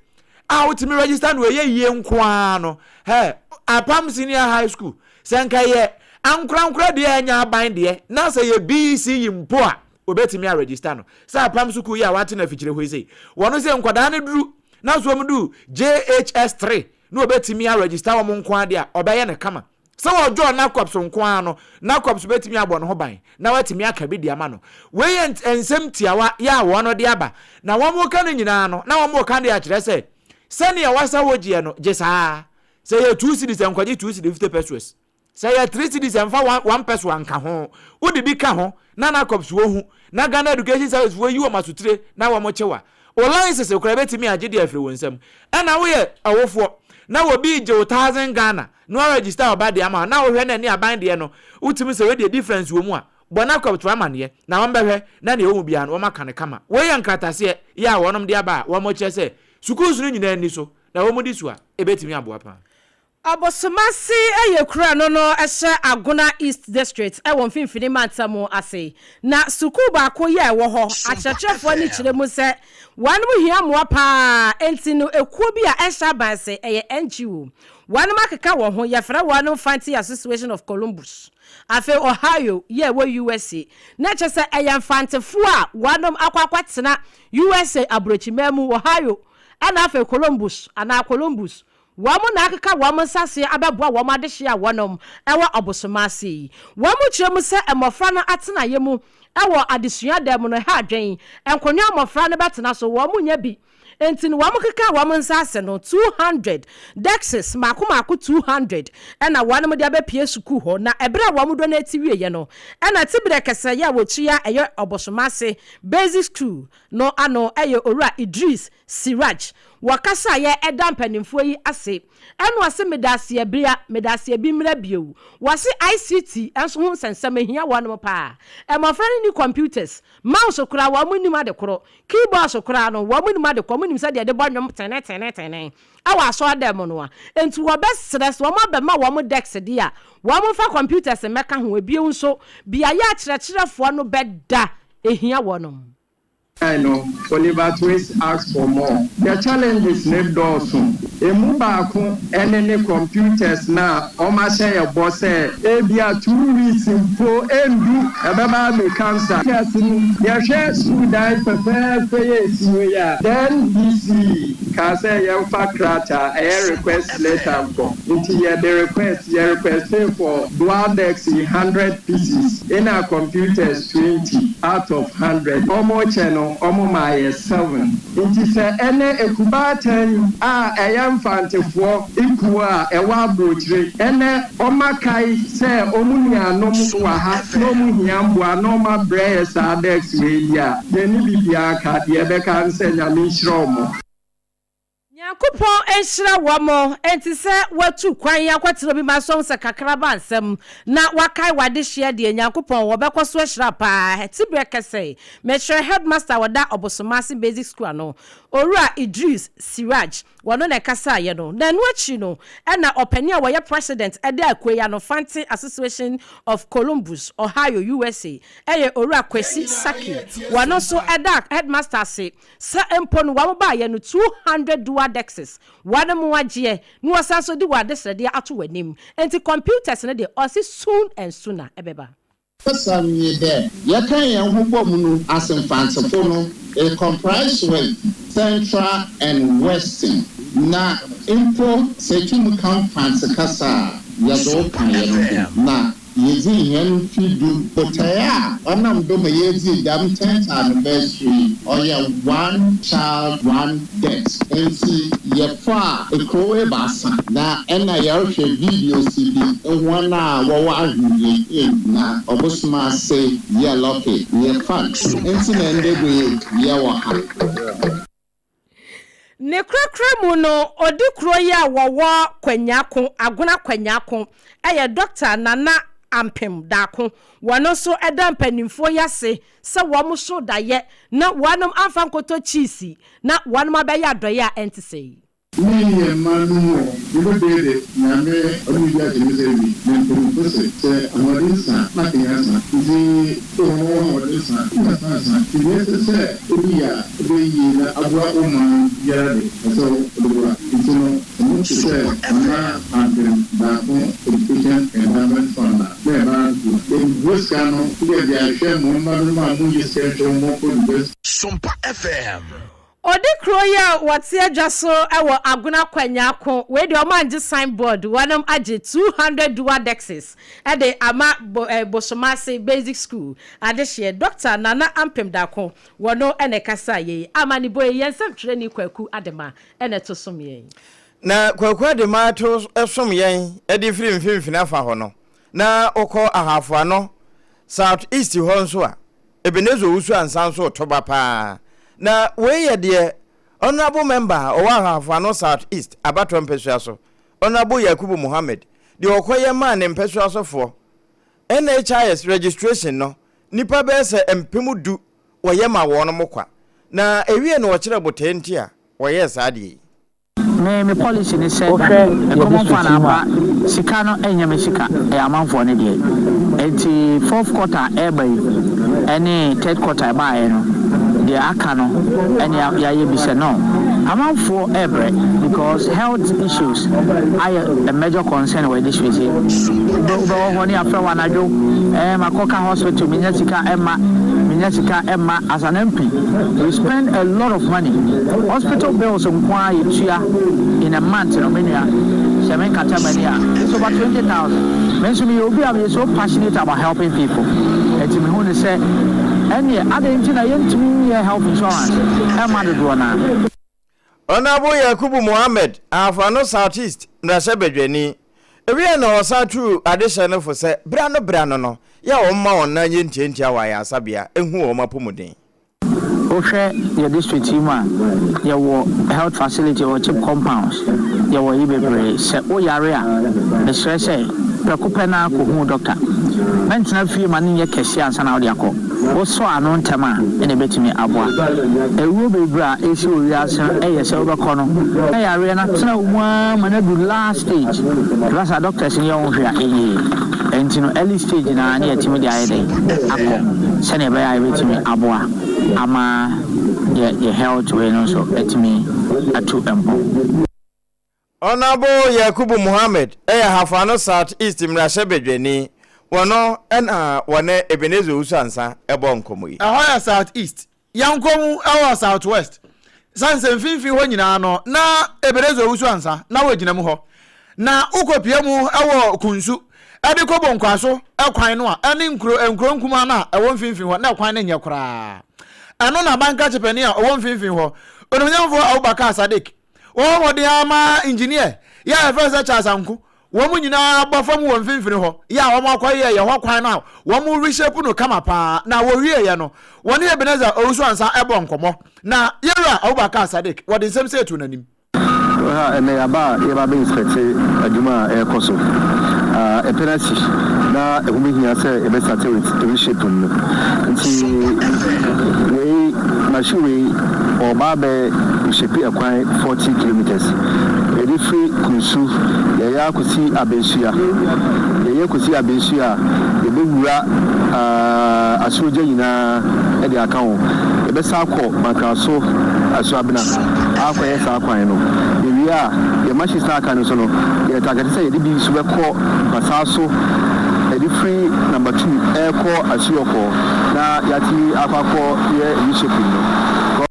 a wotumi register no ɛyɛ yie nko ara no, hɛ, Apam Senior High School, sɛ nka yɛ ankorankora deɛ ɛnyɛ aban deɛ, na sɛ yɛ BC yi mpo a, Wɔbɛtumi a register no sɛ apam sukuu yi a wɔate no afikyire hɔ yi sei. Wɔn sɛ nkwadaa no duru na nso wɔn du JHS 3 na wɔbɛtumi a register wɔn nko ara deɛ a, ɔbɛyɛ no kama. Sɛ wɔdwɔɔ NACOPS nko ara no, NACOPS bɛtumi abɔ ne ho ban na watumi aka bi de ama no. Wei yɛ nsɛm tiawa yɛ a wɔn de aba. Na wɔn reka no nyinaa no, na wɔn reka de akyerɛ sɛ sɛdeɛ wasa wɔ gyeɛ no, gye saa. Sɛ yɛ 2 cedis a, nkwagye 2 cedi 50 pesewas. Sɛ ɛyɛ three cedis a mfa one one pesewa nka ho. Wode bi ka ho na NACOPS foɔ hu na Ghana Education Service foɔ yi wɔn asotire na wɔn kye wo a, wo license koraa bɛtumi agye de afiri wo nsam. Ɛna woyɛ ɔwofoɔ na obi regye wo thousand Ghana na wa register wo ba de ama wo na wohwɛ na ɛne aban deɛ no wotumi sɛ wei deɛ difference wɔ mu a, Bɔ NABCOP foɔ amaneɛ na wɔn bɛhwɛ na nea ɛwɔ mu biara no wɔn aka no kama. Wei yɛ nkrataseɛ yɛ a wɔnom de aba a wɔn kyerɛ sɛ sukuus no nyinaa nni so na wɔn di so a ɛbɛtumi aboa paa. Ɔbosomase yɛ kuro a ɛno no hyɛ Agona East District wɔ Mfimfini Mantam ase. Na sukuu baako yɛ ɛwɔ hɔ. Akyerɛkyerɛfoɔ ani kyerɛ mu sɛ wɔnom hia mmoa pa ara, enti no ekuo bi a ɛnhyɛ aban ase, ɛyɛ NGO. Wɔnom akeka wɔn ho, yɛfrɛ wɔnom Fanti Association of Columbus, afei Ohio yɛ ɛwɔ USA. Na kyerɛ sɛ ɛyɛ Mfantefoɔ a wɔnom akɔ akɔtena USA aburokyiman mu, Ohio ɛna afei Columbus anaa Columbus. Wɔn na akeka wɔn nsaseɛ abɛboa wɔn adehyeɛ a wɔnom wɔ ɔbosom ase yi. Wɔn kyerɛ mu sɛ mmɔfra no atenaeɛ mu wɔ adesua dan mu no ha adwen. Nkonnwa a mmɔfra no bɛtena so wɔn nnya bi nti no wɔn kekaa wɔn nsa ase no 200 desks mmaako mmaako 200 na wɔnom de abɛpue sukuu hɔ na ɛberɛ a wɔn donate wieɛ no na tiberɛ kɛsɛeɛ a wɔtua ɛyɛ ɔbosom ase basic school no ano yɛ Owura Idris Siraj wɔ kasa a yɛ ɛda mpaninfoɔ yi ase ɛna ɔse medaaseɛ bea medaaseɛ bi mmra bio. Wɔse ICT nso ho nsɛnsɛm ɛhia wɔnom paa. Mmɔfra no nni computers, mouse koraa wɔn nnim ade koro, keyboards koraa no wɔn nnim ade kɔ, wɔn nim sɛdeɛ yɛde bɔ nnwom tene tene tene ɛwɔ asɔredan mu no a. Enti wɔbɛsrɛ sɛ wɔn abɛma wɔn desk deɛ a wɔn mfa computers mmɛka ho. Ebio nso beaeɛ a akyerɛkyerɛfoɔ no bɛda ɛhia wɔnom. Kae no, Oliver Twist asked for more. Yɛ challenges no dɔɔso. Emu baako ne ne computers no a wɔahyɛ yɛ bɔ sɛ ebia 2 weeks mpo ɛndu ɛbɛba abɛka nsa. Computers no, yɛhwɛ sukuu dan fɛfɛɛfɛ yi a ɛsi hɔ yi a, then DC kaa sɛ yɛmfa krataa, ɛyɛ request letter nkɔ. Nti yɛde request, yɛ requestee for dual desks yi 100 pieces, ɛna computers 20 out of 100. Ɔmo kyɛ no, ɔmo maa yɛ seven. Nti sɛ ɛnɛ Ekubaatan a ɛyɛ Mfantefoɔ ekuo a ɛwɔ abrokyire, ɛnɛ ɔmo akae sɛ ɔmo nuanom wɔ ha na ɔmo hia mboa na ɔmo abrɛ yɛ saa desk wei bi a, yɛnni bibiara ka, deɛ yɛbɛka ne sɛ Nyame nhyira ɔmo. Nyankopɔn nhyira wɔn, enti sɛ watu kwan akɔtena obi man so ahu sɛ kakra ba nsam na wakae w'adehyeɛ deɛ, Nyankopɔn wɔbɛkɔ so ahyira paa. Tiberɛ kɛsɛe, mekyerɛ Headmaster a ɔda Ɔbosomase Basic School ano, Owura Idris Siraj, wɔno na ɛkasaeɛ no. Na ɛno akyiri no ɛna ɔpanin a wɔyɛ President de Akuei ano, Fante Association of Columbus, Ohio, USA, ɛyɛ Owura Kwesi Sackey, wɔno nso ɛda Headmaster ase Sɛ mpo no wɔn baayɛ no 200 dual dexes wɔn mo agyeɛ na wɔsan nso de wɔn adesrɛdeɛ ato wɔn anim nti computers no deɛ ɔse soon and sooner ɛbɛba. Asɛm nye dɛ, yɛkã hɛnho bɔ mu no, as Mfantsefo no, it comprise with Central and Western, na mpo sɛ itum kã Mfantse kasa a, yɛdze wo kã hɛn ho, na Yedzii hɛn mfe du. Botae a ɔnam do ma yedzii dɛm tenth anniversary yi, ɔyɛ One Child One Desk. Ntsi yɛfaa ekurow ebiasa na nna yɛrohwɛ videos bi hɔn a wɔwɔ ahohiahia mu na ɔbosom ase yɛ lucky, yɛ fun. Ntsi na ndɛ do yi yɛwɔ ha. Ne korakora mu no, ɔdi kuro yi a wɔwɔ Kwanyako, Agona Kwanyako, yɛ Dɔkta Nana Ampem Darko. Wɔn nso da mpanimfoɔ yi ase sɛ wɔn so daeɛ na wɔnom amfa nkɔtɔ kyiisi na wɔnom abɛyɛ adɔeɛ a ɛnte sɛi. Me yɛ mma no mu ɔ, me bɛ bee de, Nyame ɔde biribi akyɛ me sɛ wi, na mpanyimfo se, sɛ ahoɔden sa na akenya sa, ntsi wɔ hɔ ahoɔden sa na san sa, ntsi nea ɛsɛ sɛ obi yɛ a ɛbɛyɛ yie na aboa wo man biara de, ɛsɛ sɛ wode boa. Ntsi no, sɛ mote sɛ Nana Ampem Darko Education Endowment Fund a, na ɛba ara nso a, yɛbue sika no de de ahwɛ mo mma nom a monnye sika nhwɛ wɔn kɔ university. Sompa FM. Ɔde kuro yi a wɔte adwa so wɔ Agona Kwanyako, wei deɛ wɔn angye sign board, wɔnom agye 200 dual dexes de ama Bosomase Basic School adehyeɛ. Dɔkta Nana Ampem Darko, wɔno na ɛkasaa yei. Amanebɔ yi, yɛn nsɛmtwerɛni Kwaku Adema na ɛto som yɛn. Na Kwaku Adema to som yɛn de firi mfimfini afa hɔ no, na wokɔ Ahafo Ano, South East hɔ nso a, Ebenezer Owusu Ansah nso reto ba paa. Na wei yɛ deɛ Honourable Member a ɔwɔ Ahafo Ano South East abatoɔ mpɛsua so, Honourable Yakubu Mohammed, deɛ ɔkɔyɛ maa ne mpɛsua sofoɔ. NHIS registration no, nnipa bɛyɛ sɛ 10,000 wɔyɛ ma wɔn kwa, na ewiei no wɔkyerɛɛ botae nti a wɔyɛɛ saa adeɛ yi. Me me policy ne sɛ Wohwɛ yɛ common district fund yi mu aba a. sika no ɛnyɛ me sika ɛyɛ amanfoɔ no deɛ nti fourth quarter ɛreba yi ɛne third quarter ɛbaeɛ no deɛ aka no ɛne yɛayɛ bi sɛ no amanfoɔ ɛrebrɛ because health issues ayɛ a major concern wɔ district yi wobɛwɔ hɔ ne yɛafrɛ wo anadwo ɛɛ makɔka hospital menya sika ɛmma menya sika ɛmma as an MP we spend a lot of money hospital bills nko ara yɛtua in a month no me nua sɛ me nkata m'ani a it's over 20,000 me nso meyɛ obi a meyɛ so passionate about helping people ɛti mehu ne sɛ ɛneɛ adɛn nti na yɛntumi nyɛ health insurance ɛma dodoɔ no a. Honourable Yakubu Mohammed, Ahafo-Ano South East mmarahyɛbadwani, wiee na ɔsan tuu adehyɛ no fo sɛ bere ano bere ano no, yɛ a wɔmma wɔn nan nyɛ ntiantia wɔ ayaresabea nhu wɔn apɔmuden. Wohwɛ yɛ district yi mu a, yɛwɔ health facility, yɛwɔ chip compounds, yɛwɔ yi bebree. Sɛ wo yare a, mesrɛ sɛ prɛko pɛ no ara kɔhu wo doctor. Mɛntena fie ma no nyɛ kɛseɛ ansa na wode akɔ. Wosɔ ano ntɛm a, ɛna ɛbɛtumi aboa. Awuo bebree a ɛresi wɔ wiase no yɛ sɛ wobɛkɔ no na yareɛ no atena wo mu ara ma no adu last stage. Ɛba saa a doctors no yɛ wo ho hwee a ɛnyɛ yie. Ɛnti no early stage no ara na yɛatumi de ayɛ dɛn akɔ sɛdeɛ ɛbɛyɛ a yɛbɛtumi aboa ama yɛ yɛ health wei no nso atumi atu mpɔn. Honourable Yakubu Mohammed yɛ Ahafo-Ano South East mmarahyɛbadwani. Wɔno na wɔne Ebenezer Owusu-Ansah bɔɔ nkɔmmɔ yi. Ɛhɔ yɛ South East. Yɛnkɔ mu wɔ South West. Sane sɛ mfimfini hɔ nyinaa no, na Ebenezer Owusu-Ansah na wɔgyina mu hɔ. Na wokɔpia mu wɔ Kunsu de kɔ Bonkwaso kwan no a ɛne nkuro nkuro nkumaa no a ɛwɔ mfimfini hɔ, na ɛkwan no nyɛ koraa. Ɛno na Abankrakye panin a ɔwɔ mfimfini hɔ, Onimnyamfoɔ Abubakar Sadiq, Wɔbɔ mmɔden ara ma engineer yɛ a yɛfrɛ no sɛ Charles Anko, wɔn nyinaa bɔ fam wɔ mfimfini hɔ yɛ a wɔn akɔyɛ yɛ hɔ kwan no a wɔn reshape no kama paa na wɔwieɛ no wɔne Ebenezer Owusu Ansah ɛbɔ nkɔmmɔ na Yɛwura Abubakar Sadiq wɔde nsɛm sɛ etu n'anim. Ha ɛnnɛ yɛaba a yɛreba abɛ inspect adwuma a ɛrekɔ so. Ɛpɛn asi na ɛho bɛhia sɛ yɛbɛ start with reshaping no. Nti wei machine wei ɔreba abɛ reshape ɛkwan 40 kilometres. Yɛde firi Kunsu yɛyɛ ara kɔsi Abensua. Yɛyɛ kɔsi Abensua a yɛbɛwura Asuogya nyinaa de aka ho. Yɛbɛsan akɔ Mankraso Asuabena akɔyɛ saa kwan no. Yɛwie a, yɛn machines no a aka no nso no, yɛ target sɛ yɛde bi nso bɛkɔ Mpasaa so de firi number 2 rekɔ Asuɔkɔɔ na yɛatumi akɔ akɔ yɛ reshaping no.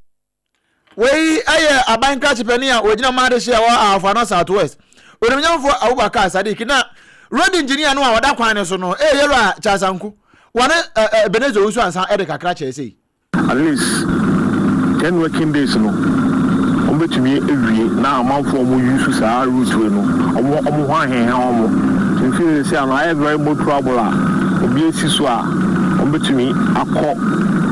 Wei yɛ aban krakye panin a ɔgyina ma adehye a ɛwɔ Ahafo Ano South West, Onimnyamfoɔ Abubakar Sadiq na road engineer no a ɔda kwan no so no ɛyɛ Yɛwura Charles Anku. Wɔne Ebenezer Owusu Ansah de kakra kyerɛ sei. At least 10 working days no wɔn bɛtumi awie na amanfoɔ a wɔn use saa route wei no wɔn wɔn ho ahenha wɔn. Nti mfiri sɛ ano ayɛ very motorable a obi asi so a wɔn bɛtumi akɔ.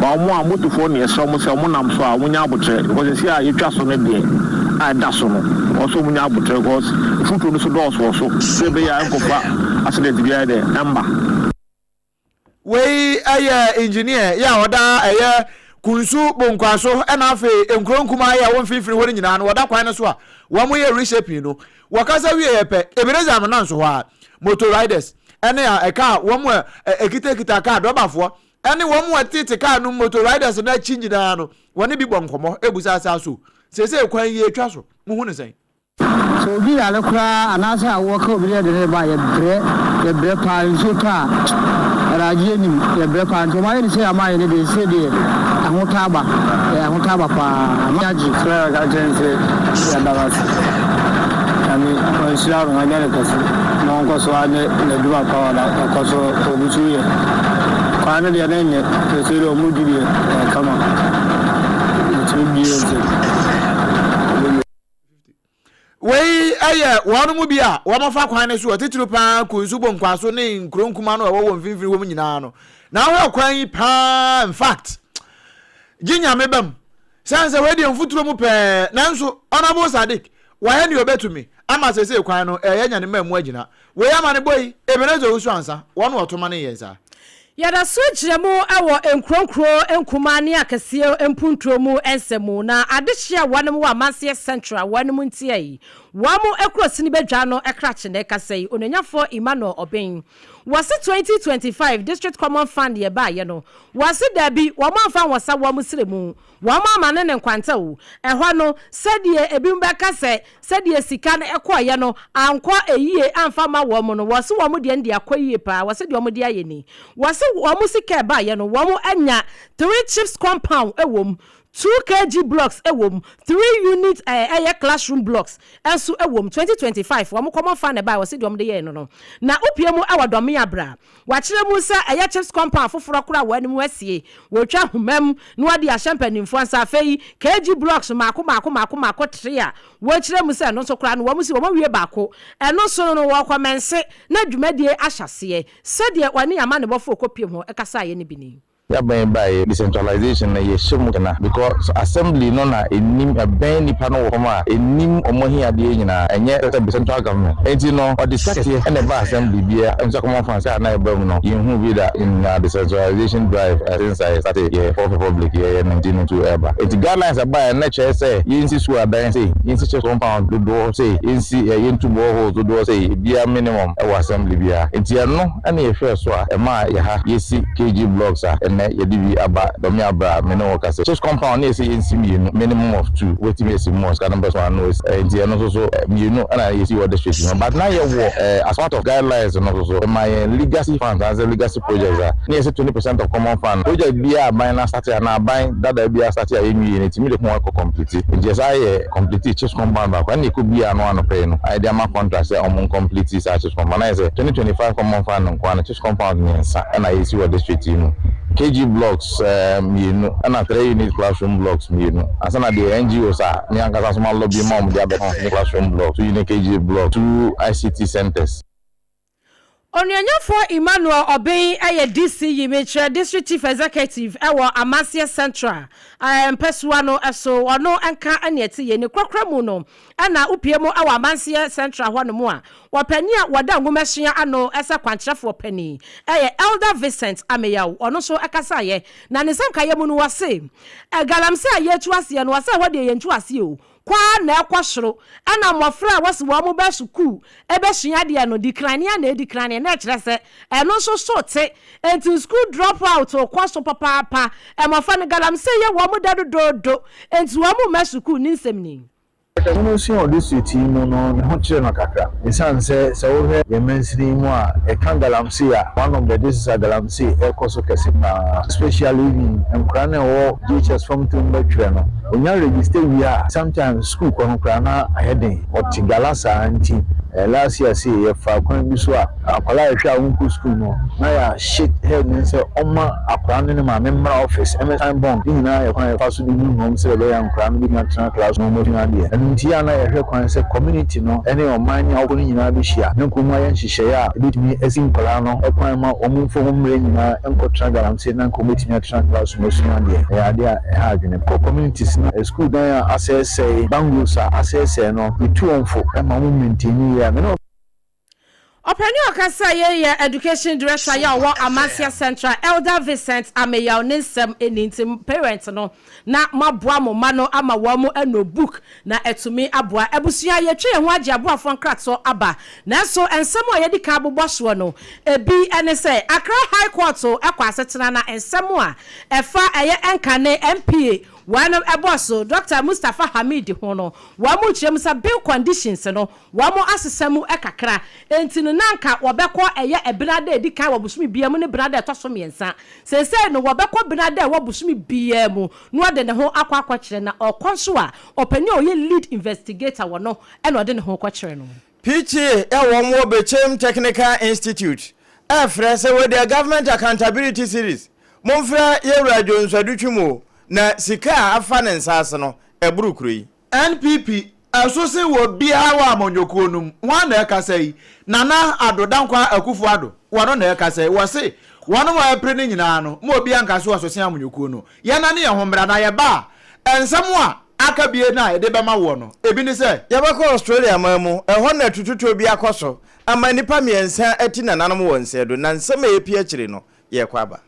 Ba wɔn a motofoɔ no yɛsrɛ wɔn sɛ wɔn nam so a wɔn nya abotrɛ because sɛsi a yɛtwa so no deɛ a ɛda so no wɔn nso wɔn nya abotrɛ because mfuturo no so dɔɔso wɔ so sɛ ɛbɛyɛ a ɛnkɔfa accident biara deɛ ɛmba. Wei yɛ engineer yɛ a ɔda ɛyɛ Kunsu Bonkwaso ɛna afei nkuro nkumaa yɛ ɛwɔ mfimfini hɔ no nyinaa no wɔda kwan no so a wɔn yɛ reshaping no. Wɔkasa wie yɛ pɛ Ebenezer Amena nso hɔ a motor riders ɛne a ɛka wɔn a ɛkitakita kaa dɔbafoɔ ɛne wɔn a ɛtete kaa no motor riders no akyi nyinaa no wɔne bi bɔ nkɔmmɔ ebusa asa so seesei kwan yi atwa so muhu ne sɛn. Sɛ obi yare koraa anaasɛ awoɔ ka obi na yɛde no reba a, yɛbrɛ, yɛbrɛ paa. Nsuo tɔ a, Awurade anim, yɛbrɛ paa. Nti wɔayɛ no sei ama yɛn no deɛ, seesei deɛ ahotɔ aba, ɛyɛ ahotɔ aba paa. M'ani agye. Sɛ yɛka kyerɛ no sɛ yɛda no ase. Nyame ɔnhyira no, ɔnyɛ no kɛse na ɔnkɔ so ara nyɛ n'adwuma pa a ɔkɔ so ɔgu so yɛ. Kwan no deɛ na ɛnyɛ, seesei deɛ ɔmo di deɛ ɛyɛ kama. Yɛtumi bue yɛn nsam. Wei yɛ wɔn mu bi a wɔfa kwan no so atitiriw paa Kunsu Bonkwaso ne nkuro nkumaa no a ɛwɔ wɔ mfimfini hɔ mu nyinaa no. Na ahwɛ kwan yi paa in fact gye nyame bam sɛn sɛ wei deɛ mfuturo mu pɛɛ nanso Honourable Sadiq wayɛ nea ɔbɛtumi. Ama seesei kwan no ɛreyɛ anya ne mmamu agyina. Wei ama ne bɔ yi, Ebenezer Owusu Ansah, wɔn na wɔto ma no yɛn saa. Yɛda so gyina mu wɔ nkuro nkuro nkumaa ne akɛseɛ mpuntuo mu nsɛm mu, na adehyeɛ a wɔnom wɔ Amanseɛ Central wɔnom ntia yi, wɔn kuro sini badwa no krakye na ɛkasa yi, Onuonyafoɔ Emmanuel Obeng. Wɔse 2025 District Common Fund yɛ baayɛ no, wɔse daabi, wɔn amfa anwɔsa wɔn srɛ mu, Wɔn amane ne nkwanta o. Ɛhɔ no, sɛdeɛ ebinom bɛka sɛ, sɛdeɛ sika no kɔeɛ no, ankɔ yie amfa amma wɔn no, wɔse wɔn deɛ no deɛ akɔ yie paa. Wɔse deɛ wɔde ayɛ ni. Wɔse wɔn sika a ɛbaeɛ no, wɔn anya three chips compound wɔ mu, two KG blocks wɔ mu, three unit ɛɛ ɛyɛ classroom blocks nso wɔ mu. 2025 wɔn common fund na ɛbaeɛ, wɔse deɛ wɔde yɛeɛ no no. Na wopue mu wɔ Dɔmeabra. Wɔakyerɛ mu sɛ ɛyɛ CHPS compound foforɔ koraa a wɔn anim asie. Wɔretwa nhoma mu na wɔde ahyɛ mpanimfoɔ nsa. Afei KG blocks mmaako mmaako mmaako mmaako tre a wɔrekyerɛ mu sɛ ɛno nso koraa no wɔn si wɔn awie baako. Ɛno nso no wɔrekɔmɛnse na dwumadie ahyɛ aseɛ. Sɛdeɛ wɔne amanebɔfoɔ kɔpiem hɔ kasaeɛ no bi ni. Y'aban baeɛ decentralization no yɛhyɛ mu kena because assembly no na ɛnim ɛbɛn nipa no wɔ fam a ɛnim wɔn ahiadeɛ nyinaa ɛnyɛ sɛ central government nti no ɔde sika kɛseɛ na ɛba assembly biara nso common fund sɛ a na ɛba mu no yɛnhuu bi da in our decentralization drive since I started yɛ fourth republic yɛyɛ 1992 ɛreba nti guidelines ɛbaeɛ no na ɛkyerɛ sɛ yɛnsi school adan sei yɛnsi church compound dodoɔ sei yɛnsi yɛntu boreholes dodoɔ sei biara minimum ɛwɔ assembly biara nti ɛno na yɛhwɛɛ so a ɛmaa yɛ ha yɛsi KG blocks a ɛnnɛ yɛde bi aba Dɔme aberɛ a me ne wo kasa yi. Church compound na yɛsɛ yɛnsi mmienu, minimum of two, wobɛtumi asi more sika no bɛso a na wasi nti ɛno nso so mmienu na yɛsi wɔ district mu but na yɛwɔ as part of guidelines no nso so ɛma yɛn legacy funds anaasɛ legacy projects a na yɛsɛ 20 percent of common fund project biara aban no asate anaa aban dada biara asate a yɛnwie no yɛtumi de ho akɔ complete nti yɛsan yɛ complete CHPS compound baako ɛna yɛkɔ biaa no anɔpa yi no a yɛde ama contract sɛ ɔmo complete saa CHPS compound na ayɛ sɛ 2025 common fund nkoa no CHPS compound mmiɛnsa ɛna yɛsi wɔ district yi mu, KG blocks mmienu ɛna 3 unit classroom blocks mmienu ansa na deɛ NGOs a me ankasa nso ma lobby ma ɔmo de abɛka ho ne classroom block, 2 unit KG block, 2 ICT centers. Onuonyamfoɔ Emmanuel Obeng yɛ DCE, mekyerɛ District Chief Executive wɔ Amanseɛ Central mpɛsoa no so. Ɔno nka nea ɛte yei. Ne korakora mu no na wopue mu wɔ Amanseɛ Central hɔnom a, ɔpanin a wɔda nwomasua ano sɛ kwankyerɛfoɔ panin yɛ Elder Vincent Ameyaw. Ɔno nso kasaeɛ, na ne nsɛm kaeɛ mu no ɔse, Galamsey a yɛretu aseɛ no, ɔsɛ ɛhɔ deɛ yɛntu aseɛ o, Kɔ ara na ɛkɔ soro. Ɛna mmɔfra a wɔse wɔn ba sukuu bɛsua adeɛ no, dikrane ara na ɛdikrane, na ɛkyerɛ sɛ ɛno nso so te. Enti sukuu drop out kɔ so papaapa. Mmɔfra no, galamsey yɛ wɔn dɛ dodoodo, enti wɔn mma sukuu, ne nsɛm ni. Nwomasua a ɔde sua ti mu no, ne ho kyere no kakra. Esiane sɛ sɛ wohwɛ yɛn mansini yi mu a, ɛka galamsey a, one of the districts a galamsey ɛrekɔ so kɛse paa. Especially even nkwadaa no a ɛwɔ JHS form two no bɛtwerɛ no, Onya register wie a sometimes school kɔ no koraa na ayɛ den, ɔte gala saa nti last year sei yɛfaa kwan bi so a akwadaa a yɛhwɛ a ɔnkɔ school no na yɛahyɛ head no sɛ ɔmma akwadaa no ne ne maame mmra office mmɛ sign bond, ne nyinaa yɛ kwan a yɛfa so de hu wɔn sɛdeɛ ɛbɛyɛ a nkwadaa no bɛtumi atena class na wɔasua adeɛ. Ɛno nti yɛ a na yɛhwɛ kwan sɛ community no ne ɔman ne awofo no nyinaa bɛhyia na nka wɔayɛ nhyehyɛeɛ a ɛbɛtumi asi nkwadaa no kwan ma wɔn mfa wɔn mmerɛ nyinaa nkɔtena galamsey na nka wɔbɛtumi atena class mu asua adeɛ. Ɛyɛ adeɛ a ɛha adwene. Kɔ communities no, sukuu dan a asɛesɛe, bungalows a asɛesɛe no, yɛtu wɔn fo ma wɔn maintain yie a, me ne. Ɔpanin a ɔkasa yei yɛ Education Director yɛ ɔwɔ Amansia Central, Elder Vincent Ameyaw ne nsɛm ni nti parents no na moaboa mo mma no ama wɔn ano book na atumi aboa abusua. Yɛatwa yɛn ho agye aboafoɔ nkratoɔ aba nanso nsɛm a yɛadi kan abobɔ soɔ no ebi ne sɛ Accra High Court kɔ asetena na nsɛm a ɛfa ɛyɛ ɛnkane NPA wɔn ɛbɔ so Dɔkta Mustapha Hamid ho no wɔn kyerɛ mu sɛ bail conditions no wɔn asesa mu kakra enti no na anka wɔbɛkɔ ɛyɛ ɛbenada a ɛdi kan wɔ bosome biara mu ne benada a ɛtɔ so mmiɛnsa. Seesei no wɔbɛkɔ benada a ɛwɔ bosome biara mu na ɔde ne ho akɔ akɔkyerɛ na ɔkɔ nso a ɔpanin a ɔyɛ lead investigator wɔ no na ɔde ne ho kɔkyerɛ no. PTA a wɔn wɔ Bechem Technical Institute ɛrefrɛ sɛ wei deɛ Government Accountability Series, momfrɛ Yɛwura Jones Adutwum o, na sika a afa ne nsa ase no, ɛboro kuro yi. NPP, Ɛso sen wɔ biara wɔ amanyɔkuo no mu. Hwan na ɛkasa yi? Nana Addo Dankwa Akufo Addo, wɔno na ɛkasa yi. Wɔse wɔnom a ɛpere no nyinaa no, ma obiara nka sɛ ɔso sen amanyɔkuo no. Yɛnane yɛn ho mmra na yɛba a, nsɛm a. Aka bie no a yɛde bɛma woɔ no, ebi ne sɛ. Yɛbɛkɔ Australia man mu, ɛhɔ na atututuo bi akɔ so ama nnipa mmiɛnsa ati nananom wɔ nsɛedo, na nsɛm a ɛrepue akyire no, yɛrekɔ aba.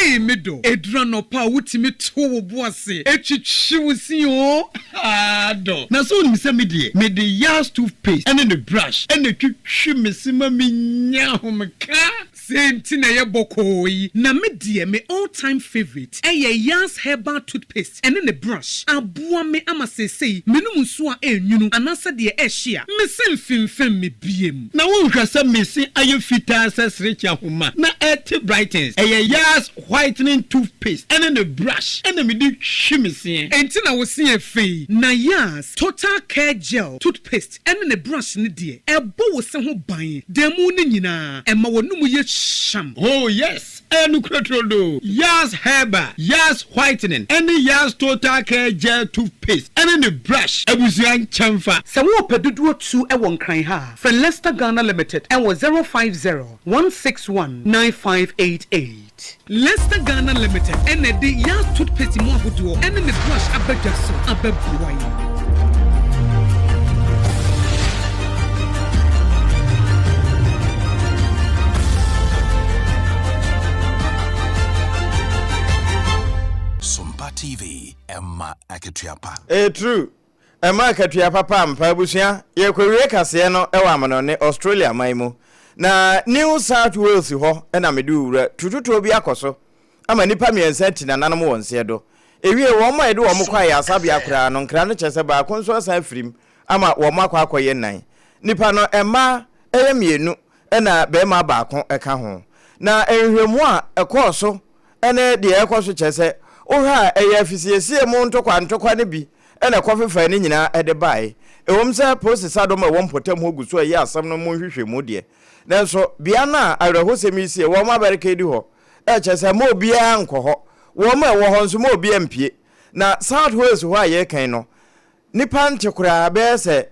Ei me dɔ, ɛduru anɔpa a wotumi to wo bo ase twitwi wo se oo, haa dɔ. Na sɛ wonim sɛ me deɛ, mede Yas toothpaste ne ne brush na ɛtwitwi me se ma menya ahomeka. Sei nti na ɛyɛ bɔkɔɔ yi. Na me deɛ me all time favourite ɛyɛ Yas herbal toothpaste ɛne ne brush. Aboa me ama seesei menom nsuo a ɛnwunu anaasɛ deɛ ɛhye a, me se mfemfem me biem. Na wonhwɛ sɛ me se ayɛ fitaa sɛ serekye ahoma na ɛte brightens. Ɛyɛ Yas whitening toothpaste ɛne ne brush ɛna mede twi me seɛ. Enti na wo se yɛ fɛ yi. Na Yas total care gel toothpaste ɛne ne brush no deɛ, ɛbɔ wo se ho ban da mu no nyinaa, ɛma w'anomu yɛ hyeam. Oh yes, ɛyɛ nokorɛ turodoo. Yas Herbal, Yas Whitening, ɛne Yas Total Care Gel Toothpaste ɛne ne brush abusua nkyɛnfa. Sɛ worepɛ dodoɔ tu wɔ Nkran ha a, frɛ Lester Ghana Limited wɔ 050 161 9588. Lester Ghana Limited na ɛde Yas Toothpaste mu ahodoɔ ne ne brush aba dwa so abɛboa yɛn. Sompa TV, ɛma akatua pa. Ɛyɛ true. Ɛma akatua papa ampa. Abusua, yɛrekɔwie kaseɛ no wɔ amanɔne, Australia man mu. Na New South Wales hɔ na mede wo wura. Turututuo bi akɔ so ama nnipa mmiɛnsa ati nananom wɔ nseɛ do. Ewiei, wɔn a yɛde wɔn kɔ ayaresabea koraa no, nkra no kyerɛ sɛ baako nso asan afirim ama wɔn akɔ akɔyɛ nnan. Nnipa no, mmaa yɛ mmienu na barima baako ka ho. Na nhwehwɛmu a ɛkɔɔ so ne deɛ ɛrekɔ so kyerɛ sɛ, wohwɛ a ɛyɛ afisiesie mu ntokwa ntokwa no bi na ɛkɔfefae ne nyinaa de bae. Ɛwom sɛ polisi sadɔm a ɛwɔ mpɔtam hɔ gu so reyɛ asɛm no mu nhwehwɛmu deɛ, nanso bea no a awerɛhosɛm yi siiɛ, wɔn abarikadi hɔ, kyerɛ sɛ mma obiara nkɔ hɔ, wɔn a ɛwɔ hɔ nso mma obiara mpue. Na South Wales hɔ a yɛreka yi no, nnipa nte koraa, bɛyɛ sɛ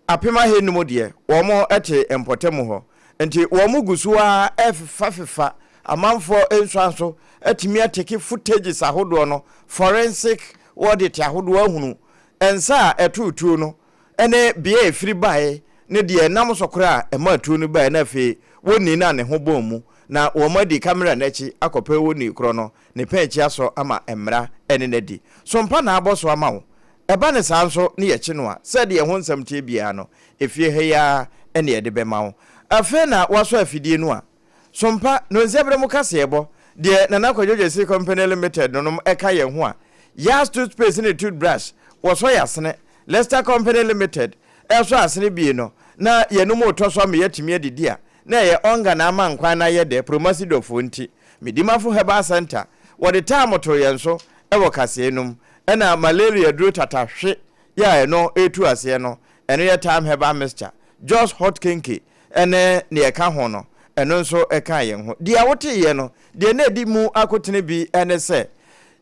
Apem ahanum deɛ, wɔte mpɔtam hɔ, nti wɔn gu so ara refefafefa amanfoɔ nsuan so atumi ateke footages ahodoɔ no, forensic audit ahodoɔ ahunu nsa a ɛtoo tuo no ne bea a ɛfiri baeɛ ne deɛ ɛnam so koraa a ɛmaa tuo no baeɛ na afei wɔnii no a ne ho bɔn mu na wɔadi camera no akyi akɔpɛ onii korɔ no ne pɛn akyi asɔ ama mmara ne no adi. So mpa na abɔ so ama wo? Ɛba no saa nso ne yɛkye no a, sɛdeɛ ɛho nsɛm teɛ biara no, efie ha yi ara ne yɛde bɛma wo. Afei na woasɔ afidie no a, so mpa Nonsia berɛ mu kaseɛbɔ, deɛ Nana Kwadwo Gyasi Company Limited nonom ka yɛn ho a, Yas Toothpaste ne Toothbrush, wɔsɔ yɛn asene, Lester Company Limited resɔ asene bie no, na yɛnom retɔ so ama yɛatumi adidi a, na ɛyɛ ɔnga na ama nkwan no ayɛ dɛ, Promasidɔfoɔ nti. Medimafo Herbal Centre, wɔde taam too yɛn so wɔ kaseɛ no mu, ɛna malaria duro tata hwe yɛ a ɛno retu aseɛ no, ɛno yɛ Thyme Herbal Mixture, Jos Hot Kenke ne deɛ ɛka ho no, ɛno nso kaa yɛn ho. Deɛ woteeɛ no, deɛ na ɛdi mu akotene bi ne sɛ,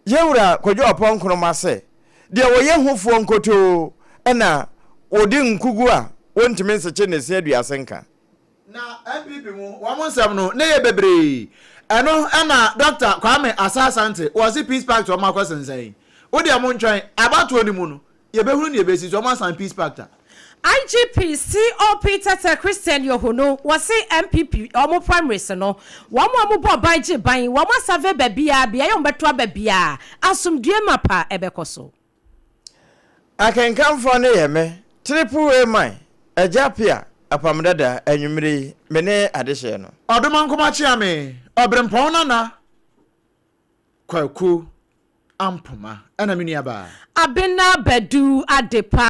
Yɛn Wura Kwadwo Ɔpɔn Nkrumah se, deɛ wɔyɛ hufoɔ nkotoo na wɔdi nkuguo a wɔntumi nsekye ne se aduase nka. Na NPP mu wɔn nsɛm no ne yɛ bebree ɛno na Doctor Kwame Asah Asante wɔse peace pact wɔn akɔ sensɛn wo deɛ mo ntwɛn abatoɔ no mu no yɛbɛhunu neɛ ɛbɛsi so wɔn asan peace pact a. IGP COP Tete Christian Yohuno wɔse NPP wɔn primaries no wɔn a wɔbɔɔ ban gye ban wɔn asave baabiara beaeɛ a wɔbɛto aba biara asomdue mapa ɛbɛkɔ so. Akenkanfoɔ no yɛ me, Triple A man, Agya Appiah, Apam Dada, anwummere yi, me ne adehyeɛ no. Ɔdomankoma Kyeame, Ɔberempɔn Nana Kwaku Ampoma ɛna me nuabaa. Abena Badu Adepa.